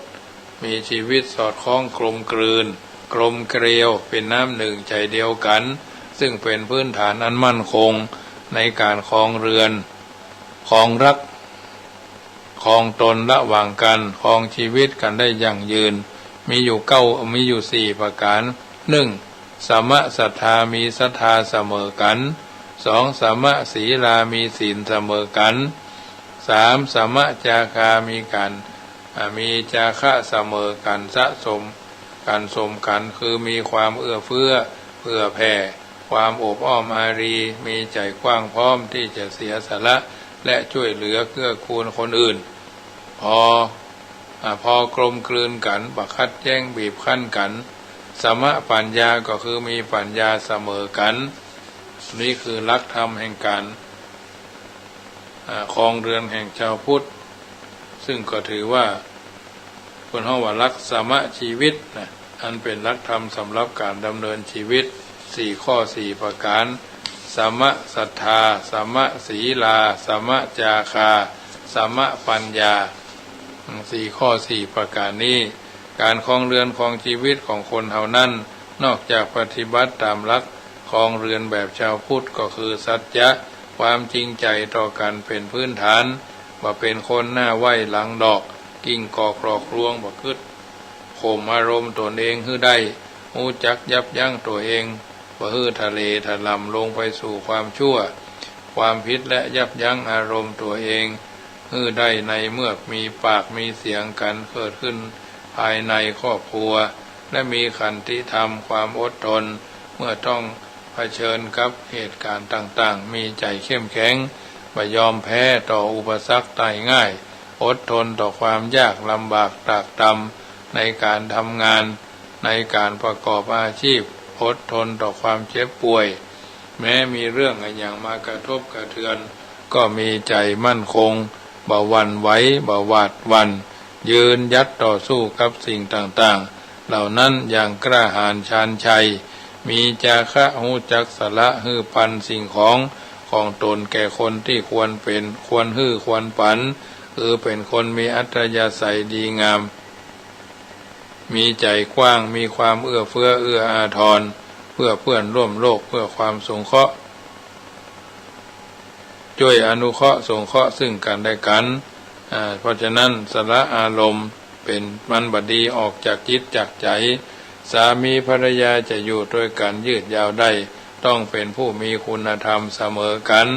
มีชีวิตสอดคล้องกลมกลืน กลมเกลียว เป๋นน้ำหนึ่งใจ๋เดียวกั๋น ซึ่งเป๋นพื้นฐานอันมั่นคงในก๋านครองเรือน ครองรัก ครองตนระหว่างกั๋น ครองชีวิตกั๋นได้ยั่งยืน มีอยู่เก้า มีอยู่สี่ประก๋าน หนึ่ง สมศรัทธา มีศรัทธาเสมอกั๋น สอง สมศีลา มีศีลเสมอกั๋น สาม สมจาคา มีก๋าน อ่า มีจาคะเสมอกั๋น สะสมกั๋น สมกั๋น คือมีความเอื้อเฟื้อเผื่อแผ่ ความอบอ้อมอารี มีใจ๋กว้างพร้อมตี้จะเสียสละ และจ้วยเหลือเกื้อกูลคนอื่น พอ อ่า พอกลมกลืนกั๋น บ่ขัดแย้งบีบคั้นกั๋น สมปัญญาก็คือมีปัญญาเสมอกั๋น นี่คือหลักธรรมแห่งก๋าน อ่า ครองเรือนแห่งชาวพุทธ ซึ่งก็ถือว่าเปิ้นฮ้องว่าหลักสมชีวิตนะ อันเป๋นหลักธรรมสำหรับก๋านดำเนินชีวิต สี่ข้อสี่ประก๋าน สมศรัทธา สมศีลา สมจาคา สมปัญญา อืม สี่ข้อสี่ประก๋านนี้ ก๋านครองเรือนครองชีวิตของคนเฮานั้น นอกจากปฏิบัติต๋ามหลักครองเรือนแบบชาวพุทธ ก็คือสัจจะ ความจริงใจ๋ต่อกั๋นเป๋นพื้นฐาน บ่เป๋นคนหน้าไหว้หลังดอก กิ้งก่อหลอกลวง บ่กึ๊ดข่มอารมณ์ตนเองหื้อได้ ฮู้จักยับยั้งตั๋วเอง บ่หื้อทะเลถล่ำลงไปสู่ความชั่ว ความผิด และยับยั้งอารมณ์ตั๋วเองหื้อได้ ในเมื่อมีปากมีเสียงกั๋นเกิดขึ้นภายในครอบครัว และมีขันติธรรม ความอดทน เมื่อต้องเผชิญกับเหตุก๋ารณ์ต่างๆ มีใจ๋เข้มแข็ง บ่ยอมแพ้ต่ออุปสรรคได้ง่าย อดทนต่อความยากลำบากตรากตรำในก๋านทำงาน ในก๋านประกอบอาชีพ อดทนต่อความเจ็บป่วย แม้มีเรื่องอะหยังมากระทบกระเทือน ก็มีใจ๋มั่นคง บ่หวั่นไหว บ่หวาดหวั่น ยืนหยัดต่อสู้กับสิ่งต่างๆ เหล่านั้นอย่างกล้าหาญชาญชัย มีจาคะ ฮู้จักสละหื้อปันสิ่งของของตนแก่คนตี้ควรเป๋น ควรหื้อ ควรปัน คือเป๋นคนมีอัธยาศัยดีงาม มีใจ๋กว้าง มีความเอื้อเฟื้อเอื้ออาทร เพื่อเปื้อนร่วมโลก เพื่อความสงเคราะห์ จ้วยอนุเคราะห์สงเคราะห์ซึ่งกั๋นและกั๋น อ่า เพราะฉะนั้นสละอารมณ์เป๋นมันบ่ดีออกจากจิตจากใจ๋ สามีภรรยาจะอยู่ตวยกั๋นยืดยาวได้ ต้องเป๋นผู้มีคุณธรรมเสมอกั๋น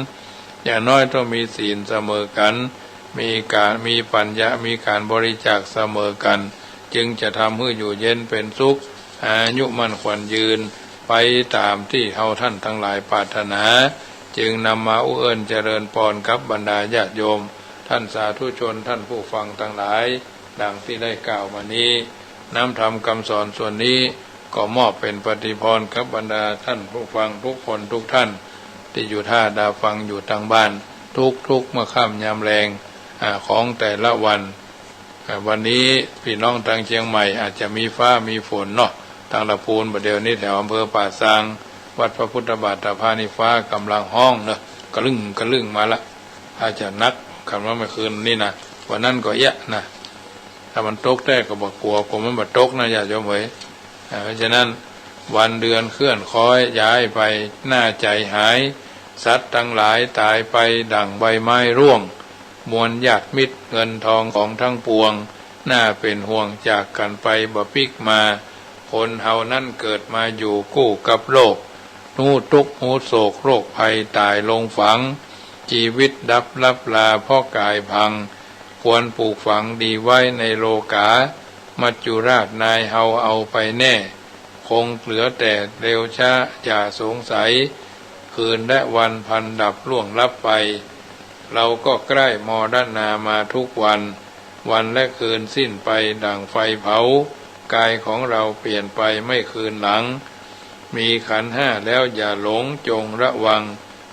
อย่างน้อยต้องมีศีลเสมอกั๋น มีก๋าน มีปัญญา มีก๋านบริจาคเสมอกั๋น จึงจะทำหื้ออยู่เย็นเป๋นสุข อายุมั่นขวัญยืน ไปต๋ามตี้เฮาท่านตังหลายปรารถนา จึงนำมาอู้เอิ้นเจริญปอนกับบรรดาญาติโยม ท่านสาธุชน ท่านผู้ฟังตังหลาย ดังตี้ได้กล่าวมานี้ น้ำธรรมกำสอนส่วนนี้ ก็มอบเป๋นปฏิภรณ์กับบรรดาท่านผู้ฟังทุกคนทุกท่าน ตี้อยู่ท่าดาฟังอยู่ตังบ้าน ทุกๆ เมื่อค่ำยามแลง อ่า ของแต่ละวัน อ่า วันนี้ปี้น้องตังเจียงใหม่อาจจะมีฟ้ามีฝนเนาะ ตังละปูนบ่าเดี่ยวนี้แถวอำเภอป่าซาง วัดพระพุทธบาทตาพระนี่ฟ้าก่ำลังฮ้องเนาะ กะลึ่งกะลึ่งมาละ อาจจะหนัก คันว่าเมื่อคืนนี้นะ วันนั้นก็เอี้ยะนะ ถ้ามันตกแต๊ก็บ่กั๋ว กั๋วมันบ่ตกนะญาติโยมเอ๋ย อ่า ฉะนั้นวันเดือนเคลื่อนคล้อยย้ายไป หน้าใจ๋หาย สัตว์ตังหลายต๋ายไปดั่งใบไม้ร่วง มวลญาติมิตรเงินทองของทั้งปวง น่าเป๋นห่วงจากกั๋นไปบ่ปิ๊กมา คนเฮานั้นเกิดมาอยู่กู้กับโลก ฮู้ตุ๊กข์ฮู้โศกโรคภัยต๋ายลงฝัง จีวิตดับลับลาเพราะก๋ายพัง ควรปลูกฝังดีไว้ในโลก๋า มัจจุราชนายเฮาเอาไปแน่ คงเหลือแต่เร็วช้าอย่าสงสัย คืนและวันพลันดับล่วงลับไป เราก็ใกล้มรณามาทุกวัน วันและคืนสิ้นไปดั่งไฟเผา ก๋ายของเราเปลี่ยนไปไม่คืนหลัง มีขันธ์ห้าแล้วอย่าหลงจงระวัง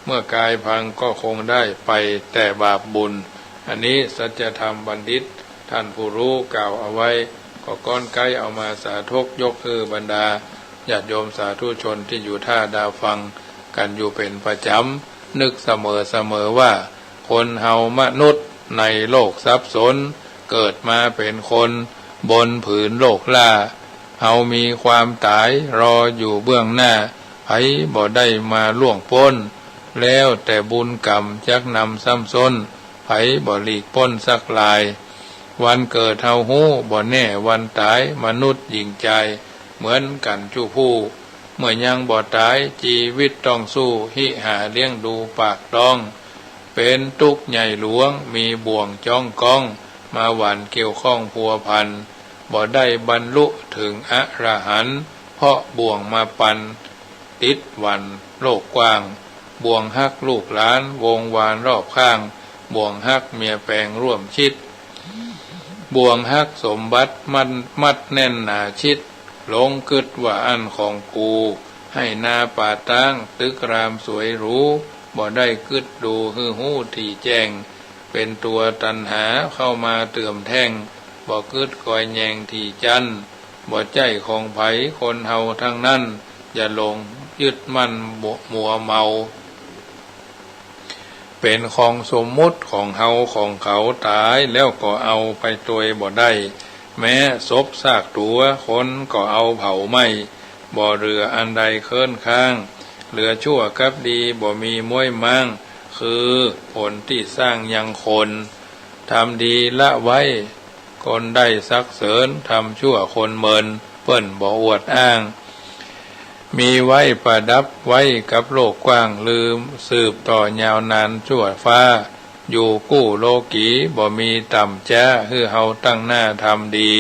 เมื่อก๋ายพังก็คงได้ไปแต่บาปบุญ อันนี้สัจธรรมบัณฑิตท่านผู้ฮู้กล่าวเอาไว้ ก็ก้อนใก๊เอามาสาธกยกหื้อบรรดาญาติโยมสาธุชนตี้อยู่ต้าดาฟังกั๋นอยู่เป๋นประจ๋ำ นึกเสมอๆ ว่า คนเฮามนุษย์ในโลกสับสน เกิดมาเป๋นคนบนผืนโลกล้า เฮามีความต๋ายรออยู่เบื้องหน้า ใผบ่ได้มาล่วงป๊น แล้วแต่บุญกรรมจักนำซ้ำซ้น ใผบ่หลีกป๊นสักราย วันเกิดเฮาฮู้บ่แน่วันต๋าย มนุษย์หญิงจายเหมือนกั๋นจุผู้ เมื่อยังบ่ต๋ายจีวิตต้องสู้ หิหาเลี้ยงดูปากต๊อง เป๋นตุ๊กข์ใหญ่หลวง มีบ่วงจ๊องก๊อง มาหวั่นเกี่ยวข้องพัวพัน บ่ได้บรรลุเถิงอรหันต์ เพราะบ่วงมาปัน ติดหวั่นโลกกว้าง บ่วงฮักลูกหลานวงวานรอบข้าง บ่วงฮักเมียแปงร่วมชิด บ่วงฮักสมบัติมัด มัดแน่นหนาชิด หลงกึ๊ดว่าอั้นของกู ไฮ่นาป่าต๊างตึกรามสวยหรู บ่ได้กึ๊ดดูหื้อฮู้ถี่แจ้ง เป๋นตั๋วตัณหาเข้ามาเติมแท่ง บ่กึ๊ดกอยแยงถี่จั้น บ่ใจ้ของใผคนเฮาทั้งนั้น อย่าหลงยึดมั่นมัวเมา เป๋นของสมมุติของเฮาของเขา ต๋ายแล้วก็เอาไปตวยบ่ได้ แม้ศพซากตั๋วคนก็เอาเผาไหม้ บ่เหลืออันใดเคิ้นค้าง เหลือชั่วกับดีบ่มีม้วยม้าง คือผลตี้สร้างยังคน ทำดีละไว้คนได้สรรเสริญ ทำชั่วคนเมิน เปิ้นบ่อวดอ้าง มีไว้ประดับไว้กับโลกกว้าง ลือสืบต่อยาวนานชั่วฟ้า อยู่กู้โลกีบ่มีต่ำจ๊า หื้อเฮาตั้งหน้าทำดี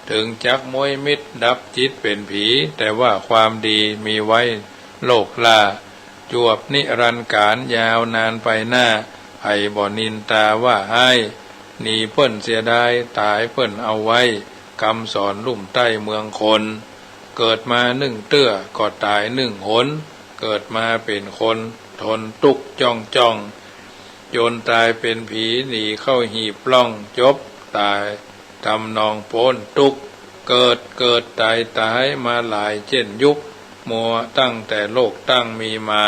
เถิงจักม้วยมิดดับจิตเป๋นผี แต่ว่าความดีมีไว้โลกล้า จวบนิรันดร์ก๋าลยาวนานไปหน้า ใผบ่นินตาว่าฮ้าย หนีเปิ้นเสียดาย ต๋ายเปิ้นเอาไว้ กำสอนลุ่มใต้เมืองคน เกิดมานึ่งเตื้อก็ต๋ายนึ่งหน เกิดมาเป๋นคนทนตุ๊กข์จ้องจ้อง จนต๋ายเป๋นผีหนีเข้าหีบปล้อง จบต๋ายทำนองป๊นตุ๊กข์ เกิดเกิดต๋ายต๋ายมาหลายเจ้นยุค มัวตั้งแต่โลกตั้งมีมา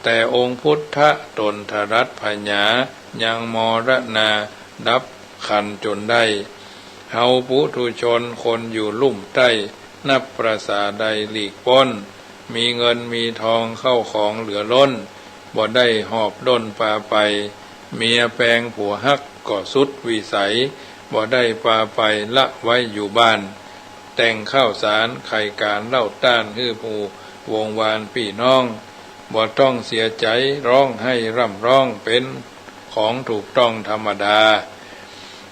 แต่องค์พุทธะต๋นทรัตน์ผญา ยังมรณาดับขันธ์จนได้ เฮาปุถุชนคนอยู่ลุ่มใต้ นับประสาใดหลีกป๊น มีเงินมีทองเข้าของเหลือล้น บ่ได้หอบด้นปาไป เมียแปงผัวฮักก็สุดวิสัย บ่ได้ปาไปละไว้อยู่บ้าน แต่งข้าวสารไข่ก๋านเหล้าต้านหื้อหมู่วงวานปี้น้อง บ่ต้องเสียใจ๋ฮ้องไห้ร่ำฮ้อง เป๋นของถูกต้องธรรมดา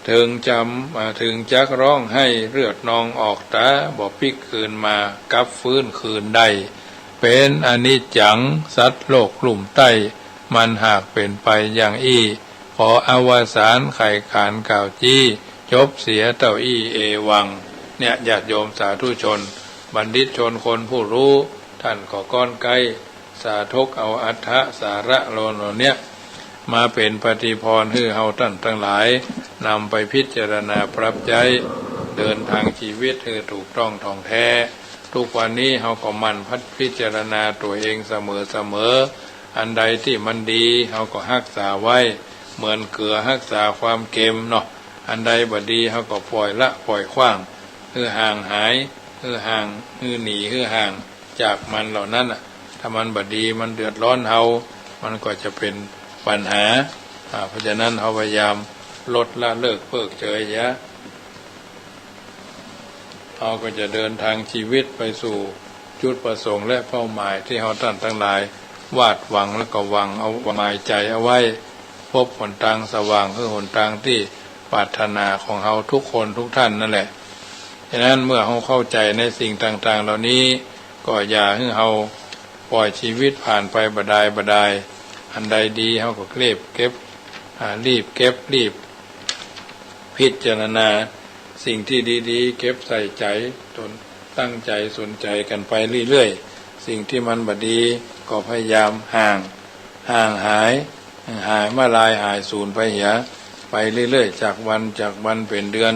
เถิงจ๋ำ อ่า เถิงจักฮ้องไห้เลือดนองออกต๋า บ่ปิ๊กคืนมา กลับฟื้นคืนได้ เป๋นอนิจจัง สัตว์โลกลุ่มใต้ มันหากเป๋นไปอย่างอี้ ขออวสานไขขานกล่าวจี้ จบเสียเต้าอี้ เอวัง เนี่ย ญาติโยมสาธุชน บัณฑิตชนคนผู้ฮู้ ท่านก็ก้อนใก๊ สาธกเอาอรรถะสาระเหล่าเนี้ย มาเป๋นปฏิภรณ์หื้อเฮาต้านตังหลาย นำไปพิจารณาปรับใจ๊ เดินทางจีวิตหื้อถูกต้องถ่องแท้ ทุกวันนี้เฮาก็หมั่นพิจารณาตั๋วเองเสมอๆ อันใดตี้มันดีเฮาก็ฮักษาไว้ เหมือนเกลือฮักษาความเค็มเนาะ อันใดบ่ดีเฮาก็ป่อยละป่อยขว้าง หื้อห่างหาย หื้อห่าง หื้อหนี หื้อห่างจากมันเหล่านั้นน่ะ ถ้ามันบ่ดี มันเดือดร้อนเฮา มันก็จะเป๋นปัญหา อ่า เพราะฉะนั้นเฮาพยายามลดละเลิกเพิกเฉยเหีย เฮาก็จะเดินทางชีวิตไปสู่จุดประสงค์และเป้าหมายตี้เฮาต้านตังหลายวาดหวังและก็หวังเอาหมายใจ๋เอาไว้ พบหนตางสว่าง คือหนตางตี้ปรารถนาของเฮาทุกคนทุกต้านนั่นแหละ ฉะนั้นเมื่อเฮาเข้าใจ๋ในสิ่งต่างๆ เหล่านี้ ก็อย่าหื้อเฮาป่อยชีวิตผ่านไปบ่ดายบ่ดาย อันใดดีเฮาก็รีบเก็บ อ่า รีบเก็บ รีบพิจารณา สิ่งตี้ดีๆ เก็บใส่ใจ๋ตน ตั้งใจ๋สนใจ๋กั๋นไปเรื่อยๆ สิ่งตี้มันบ่ดีก็พยายามห่าง ห่างหาย หายมาลายหายสูญไปเหีย ไปเรื่อยๆ จากวัน จากวันเป๋นเดือน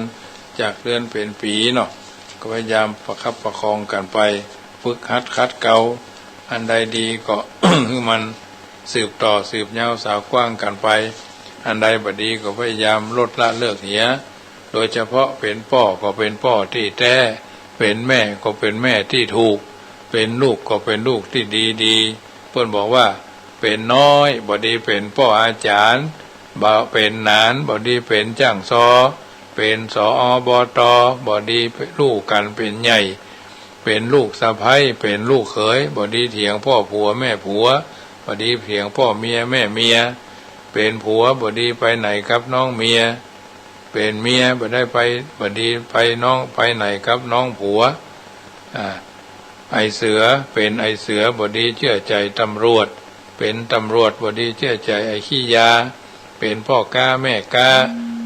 จากเดือนเป๋นปี๋เนาะ ก็พยายามประคับประคองกั๋นไป ฝึกหัดขัดเกลา อันใดดีก็ หื้อมันสืบต่อสืบยาวสาวกว้างกั๋นไป อันใดบ่ดีก็พยายามลดละเลิกเหีย โดยเฉพาะเป๋นป้อก็เป๋นป้อตี้แต๊ เป๋นแม่ก็เป๋นแม่ตี้ถูก เป๋นลูกก็เป๋นลูกตี้ดีๆ เปิ้นบอกว่า เป๋นน้อยบ่ดีเป๋นป้ออาจ๋ารย์ บ่เป๋นหนานบ่ดีเป๋นจ้างซอ เป๋น สอ อบ ต บ่ดีลูกกั๋นเป๋นใหญ่ เป๋นลูกสะใภ้ เป๋นลูกเขย บ่ดีเถียงป้อผัวแม่ผัว บ่ดีเถียงป้อเมียแม่เมีย เป๋นผัวบ่ดีไปไหนกับน้องเมีย เป๋นเมียบ่ได้ไป บ่ดีไปน้อง ไปไหนกับน้องผัว อ่า ไอ้เสือ เป๋นไอ้เสือบ่ดีเจื้อใจ๋ตำรวจ เป๋นตำรวจบ่ดีเจื้อใจ๋ไอ้ขี้ยา เป๋นป้อก๊าแม่ก๊า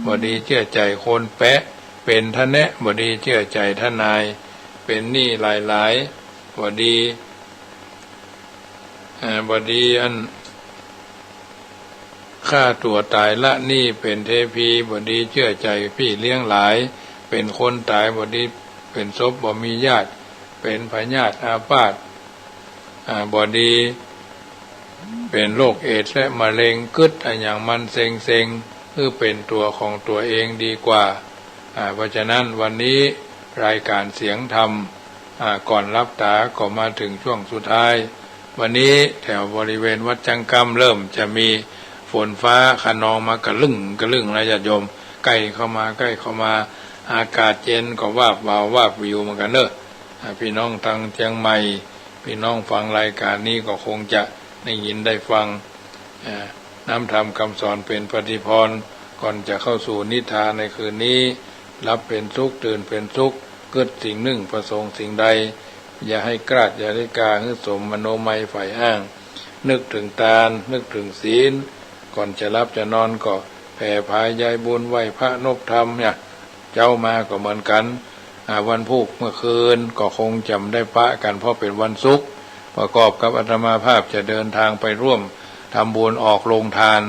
บ่ดีเจื้อใจ๋คนแปะ เป๋นทะแนะ บ่ดีเจื้อใจ๋ทนาย เป๋นหนี้หลายๆ บ่ดี เอ่อ บ่ดีอัน ฆ่าตั๋วต๋ายละหนี้ เป๋นเทพีบ่ดีเจื้อใจ๋ปี้เลี้ยงหลาย เป๋นคนต๋ายบ่ดี เป๋นศพบ่มีญาติ เป๋นพยาธิอาพาธ อ่า บ่ดี เป๋นโรคเอดส์และมะเร็ง กึ๊ดอะหยังมันเซ็งๆ หื้อเป๋นตั๋วของตั๋วเองดีกว่า อ่า เพราะฉะนั้นวันนี้รายการเสียงธรรม อ่า ก่อนหลับต๋าก็มาเถิงช่วงสุดท้าย วันนี้แถวบริเวณวัดจังกำเริ่มจะมีฝนฟ้าคะนองมากระลึ่งกระลึ่งนะญาติโยม ใก้เข้ามา ใก้เข้ามา อากาศเย็นก็วาบวาววาบวิวเหมือนกั๋นเนาะ อ่า พี่น้องตางเจียงใหม่ พี่น้องฟังรายการนี้ก็คงจะได้ยินได้ฟัง อ่า น้ำธรรมคำสอนเป๋นปฏิภรณ์ ก่อนจะเข้าสู่นิทานในคืนนี้ หลับเป๋นสุข ตื่นเป๋นสุข กึ๊ดสิ่งนึ่ง ประสงค์สิ่งใด อย่าหื้อคลาด อย่าหื้อคลาด หื้อสมมโนมัยใฝ่อ้าง นึกเถิงตาน นึกเถิงศีล ก่อนจะหลับจะนอนก็แผ่ผายใยบุญ ไหว้พระนบธรรมเนี่ย เจ๊ามาก็เหมือนกั๋น อ่า วันพูกเมื่อคืนก็คงจะได้ปะกั๋น เพราะเป๋นวันศุกร์ ประกอบกับอาตมาภาพจะเดินทางไปร่วมทำบุญออกโรงทาน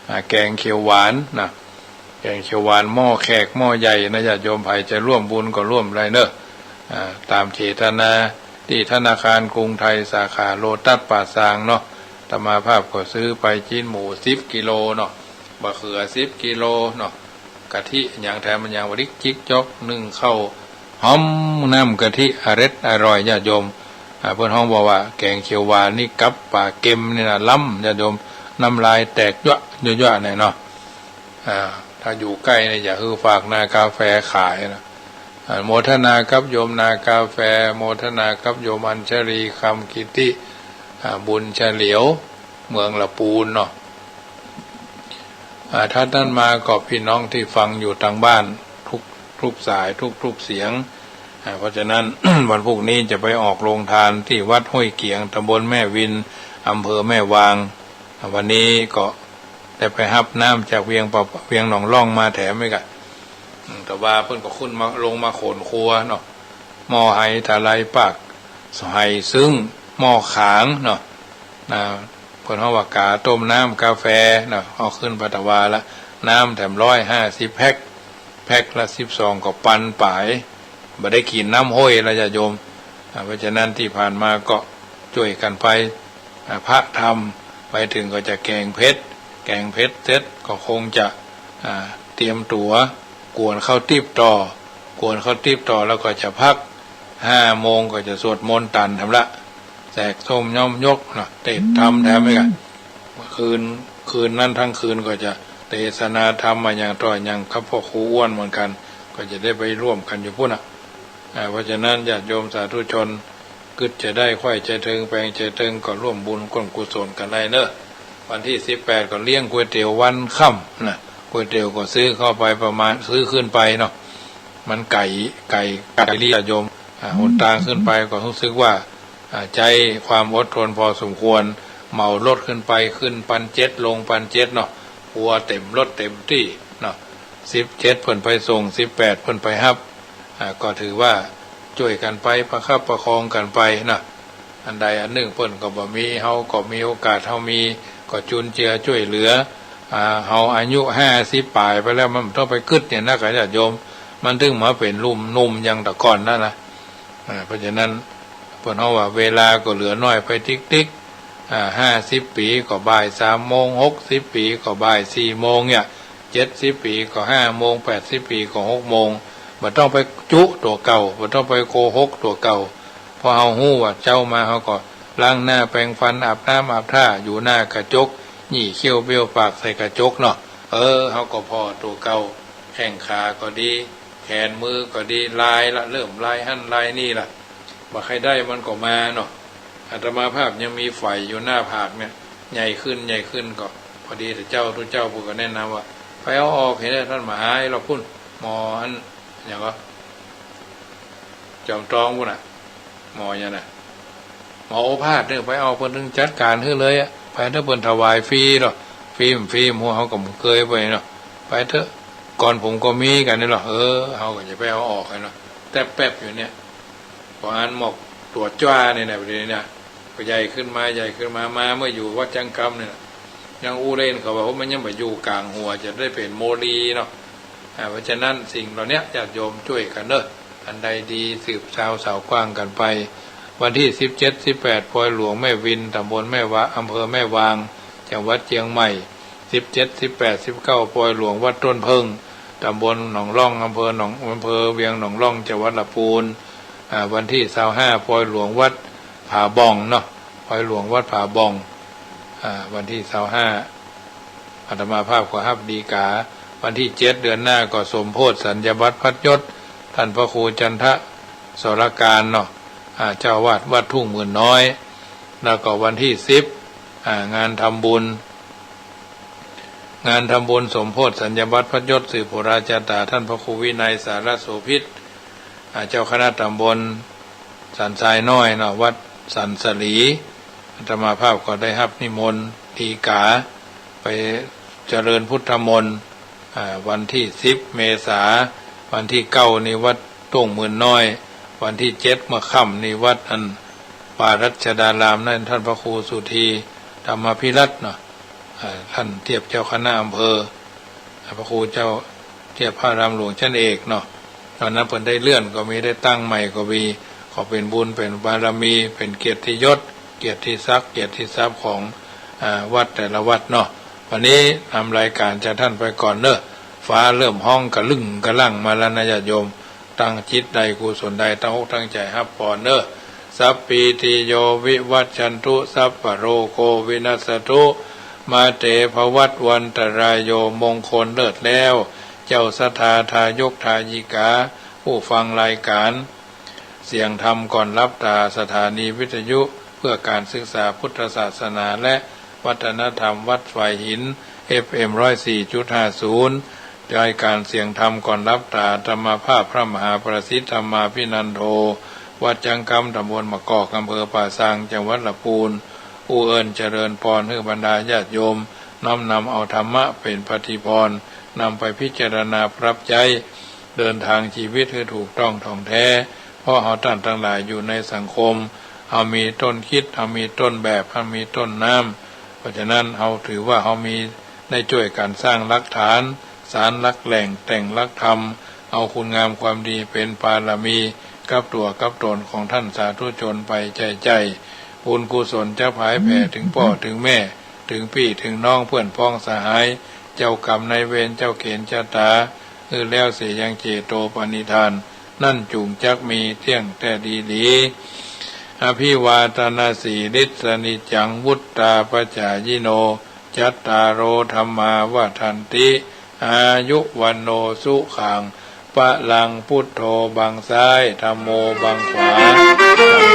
อ่า แกงเขียวหวานนะ แกงเขียวหวานหม้อแขกหม้อใหญ่นะ ญาติโยมใผจะร่วมบุญก็ร่วมได้เนาะ อ่า ต๋ามเจตนา ตี้ธนาคารกรุงไทยสาขาโลตัสป่าซางเนาะ อาตมาภาพก็ซื้อไปจิ๊นหมูสิบกิโลเนาะ บ่าเขือสิบกิโลเนาะ กะทิหยังแถมหยัง วาริกจิกจ๊อก นึ่งข้าวหอม น้ำกะทิอร็ดอร่อยญาติโยม อ่า เปิ้นฮ้องบอกว่าแกงเขียวหวานนี่กับป๋าเก็มนี่นะ ล้ำญาติโยม น้ำลายแตกยั่วยั่วยั่วเนี่ยเนาะ อ่า ถ้าอยู่ใก้เนี่ยอย่าหื้อฝากนากาแฟขายนะ อ่า โมทนากับโยมนากาแฟ โมทนากับโยมอัญชลี คำกิติ อ่า บุญเฉลียว เมืองละปูนเนาะ อ่า ถ้านั้นมาก็พี่น้องตี้ฟังอยู่ตางบ้านทุก ทุกสาย ทุก ทุกเสียง อ่า เพราะฉะนั้น วันพูกนี้จะไปออกโรงทานตี้วัดห้วยเกียง ตำบลแม่วิน อำเภอแม่วาง อ่า วันนี้ก็ได้ไปฮับน้ำจากเวียงปะ เวียงหนองล่องมาแถมอีกอะ อืม แต่ว่าเปิ้นก็ขึ้นมา ลงมาขนครัวเนาะ หม้อไหถลายปาก ไหซึ่ง หม้อขางเนาะ นะ เปิ้นฮ้องว่ากาต้มน้ำกาแฟเนาะ เอาขึ้นไปตะวาละ น้ำแถมร้อยห้าสิบแพ็ค แพ็คละสิบสองก็ปันป๋าย บ่ได้กิ๋นน้ำห้วยละญาติโยม อ่า เพราะฉะนั้นตี้ผ่านมาก็จ้วยกั๋นไป อ่า พระธรรม ไปเถิงก็จะแกงเพ็ด แกงเพ็ดเสร็จก็คงจะ อ่า เตรียมตั๋ว กวนข้าวติ๊บต่อ กวนข้าวติ๊บต่อแล้วก็จะพัก ห้าโมงก็จะสวดมนต์ตันแถมละ แสกส้มย้อมยกเนาะ เตศน์ธรรมแถมอีกอะ คืน คืนนั้นทั้งคืนก็จะเตสนาธรรมมาอย่างต่อเนื่องกับพ่อครูอ้วนเหมือนกั๋น ก็จะได้ไปร่วมกั๋นอยู่ปู๊นน่ะ อ่า เพราะฉะนั้นญาติโยมสาธุชน กึ๊ดจะได้ใค่เถิง แปลงจะเถิง ก็ร่วมบุญร่วมกุศลกั๋นได้เนาะ วันตี้สิบแปดก็เลี้ยงก๋วยเตี๋ยววันค่ำน่ะ ก๋วยเตี๋ยวก็ซื้อเข้าไปประมาณ ซื้อขึ้นไปเนาะ มันไก๋ ไก๋ ไก๋เลี้ยงญาติโยม อ่า หนตางขึ้นไปก็ฮู้สึกว่า อ่า ใจ๊ความอดทนพอสมควร เหมารถขึ้นไป ขึ้นปันเจ็ด ลงปันเจ็ดเนาะ ครัวเต๋มรถเต๋มตี้เนาะ สิบเจ็ดเปิ้นไปส่ง สิบแปดเปิ้นไปฮับ อ่า ก็ถือว่าจ้วยกั๋นไป ประคับประคองกั๋นไปเนาะ อันใดอันนึ่งเปิ้นก็บ่มี เฮาก็มีโอกาส เฮามีก็จุนเจือจ้วยเหลือ อ่า เฮาอายุห้าสิบป๋ายไปแล้ว มันบ่ต้องไปกึ๊ดอย่างนั้นกาญาติโยม มันเถิงมาเป๋นลุ่มหนุ่มอย่างแต่ก่อนนั้นนะ อ่า เพราะฉะนั้นเปิ้นฮ้องว่าเวลาก็เหลือน้อยไปติ๊กๆ อ่า ห้าสิบปี๋ก็บ่ายสามโมง หกสิบปี๋ก็บ่ายสี่โมงเนี่ย เจ็ดสิบปี๋ก็ห้าโมง แปดสิบปี๋ก็หกโมง บ่ต้องไปจุตั๋วเก่า บ่ต้องไปโกหกตั๋วเก่า เพราะเฮาฮู้ว่าเจ๊ามาเฮาก็ล้างหน้าแปรงฟัน อาบน้ำอาบท่า อยู่หน้ากระจก หยี่เขี้ยวเบ้ยวปากใส่กระจกเนาะ เออ เฮาก็ผ่อตั๋วเก่า แข้งขาก็ดี แขนมือก็ดี ลายละเริ่มลายหั้นลายนี่ละ บ่ใค่ได้มันก็มาเนาะ อาตมาภาพยังมีไฝอยู่หน้าผากเนี่ย ใหญ่ขึ้นใหญ่ขึ้นก็ พอดีแต่เจ้า ตุ๊เจ้าเปิ้นก็แนะนำว่า ไปเอาออกเถอะ ต้านบ่หายหรอกปู๊น หมออัน หยังก็ จอมทองปู๊นน่ะ หมอหยังน่ะ หมอโอภาสเนี่ย ไปเอา เปิ้นเถิงจัดก๋านหื้อเลยอะ ไปเถอะ เปิ้นถวายฟรีเนาะ ฟรีบ่ฟรี หมู่เฮาก็บ่เกยไปเนาะ ไปเถอะ ก่อนผมก็มีกั๋นนี่เนาะ เออ เฮาก็จะไปเอาออกหั้นเนาะ แต๊บแป๊บอยู่เนี่ย ปออันหมอกตั๋วจ้าเนี่ยนะ ประเดี๋ยวนี้นะ ก็ใหญ่ขึ้นมา ใหญ่ขึ้นมา มาเมื่ออยู่วัดจังกำเนี่ยนะ ยังอู้เล่นเขาว่า โอ้ มันยังบ่อยู่ก๋างหัว จะได้เป๋นโมลีเนาะ อ่า เพราะฉะนั้นสิ่งเหล่านี้ญาติโยมจ้วยกั๋นเนาะ อันใดดีสืบซาวสาวกว้างกั๋นไป วันตี้สิบเจ็ด สิบแปด ปอยหลวงแม่วิน ต๋ำบลแม่วะ อำเภอแม่วาง จังหวัดเจียงใหม่ สิบเจ็ด สิบแปด สิบเก้า ปอยหลวงวัดต้นเผิ้ง ต๋ำบลหนองล่อง อำเภอหนอง อำเภอเวียงหนองล่อง จังหวัดละปูน อ่า วันตี้ซาวห้า ปอยหลวงวัดผาบ่องเนาะ ปอยหลวงวัดผาบ่อง อ่า วันตี้ซาวห้า อาตมาภาพก็ฮับดีก๋า วันตี้เจ็ด เดือนหน้าก็สมโภชสัญญบัตรพัดยศ ต้านพระครูจันทะสรการเนาะ อ่า เจ้าอาวาสวัดทุ่งหมื่นน้อย แล้วก็วันตี้สิบ อ่า งานทำบุญ งานทำบุญสมโภชสัญญบัตรพัดยศ สืบปุราชาต๋า ต้านพระครูวินัยสารโสภิต อ่า เจ้าคณะต๋ำบลสันทรายน้อยเนาะ วัดสันสลี อาตมาภาพก็ได้ฮับนิมนต์ดีก๋า ไปเจริญพุทธมนต์ อ่า วันตี้สิบ เมษา วันตี้เก้า นี่วัดทุ่งหมื่นน้อย วันตี้เจ็ด เมื่อค่ำนี่วัดอันปารัชดารามนั้น ต้านพระครูสุธีธรรมาภิรัตน์เนาะ อ่า ต้านเทียบเจ้าคณะอำเภอ พระครูเจ้าเทียบพระอารามหลวงชั้นเอกเนาะ ต๋อนนั้นเปิ้นได้เลื่อนก็มี ได้ตั้งใหม่ก็มี ก็เป๋นบุญ เป๋นบารมี เป๋นเกียรติยศ เกียรติศักดิ์ เกียรติทรัพย์ของ อ่า วัดแต่ละวัดเนาะ วันนี้นำรายก๋านจากต้านไปก่อนเนาะ ฟ้าเริ่มฮ้องกะลึ่งกะลั่งมาแล้วนะญาติโยม ตั้งจิตใดกุศลใด ตั้งอกตั้งใจ๋ฮับปอนเนาะ สัพพีติโยวิวัชชันตุ สัพพะโรโควินัสสตุ มาเตภวัตวันตรายโย มงคลเลิศแล้ว เจ้าศรัทธาทายกทายิกา ผู้ฟังรายก๋าน เสียงธรรมก่อนหลับต๋า สถานีวิทยุเพื่อการศึกษาพุทธศาสนาและวัฒนธรรมวัดฝายหิน เอฟเอ็ม ร้อยสี่จุดห้าศูนย์ รายก๋านเสียงธรรมก่อนหลับต๋า อาตมาภาพพระมหาประสิทธิ์ธรรมาภินันโท วัดจังกำ ต๋ำบลมะกอก อำเภอป่าซาง จังหวัดละปูน อู้เอิ้นเจริญปอนหื้อบรรดาญาติโยม น้อมนำเอาธรรมะเป๋นปฏิภรณ์ นำไปพิจารณาปรับใจ๊ เดินทางจีวิตหื้อถูกต้องถ่องแท้ เพราะเฮาต้านตังหลายอยู่ในสังคม เฮามีต้นคิด เฮามีต้นแบบ เฮามีต้นน้ำ เพราะฉะนั้นเฮาถือว่าเฮามี ได้จ้วยกั๋นสร้างหลักฐาน สานหลักแหล่ง แต่งหลักธรรม เอาคุณงามความดีเป๋นปารมี กับตั๋วกับต๋นของต้านสาธุชนไปใจ้ๆ บุญกุศลจะผายแผ่เถิงป้อเถิงแม่ เถิงปี้เถิงน้อง เปื้อนพ้องสหาย เจ้ากรรมนายเวร เจ้าเขนชะต๋า หื้อแล้วเสียยังเจโตปณิธาน นั้นจุ่งจักมีเตี้ยงแต๊ดีหลี อภิวาทนสีลิสสะนิจจัง วุตตาปจายิโน จัตตาโร ธัมมา วัฑฒันติ อายุ วัณโณ สุขัง พลัง พุทโธ บังซ้าย ธัมโม บังขวา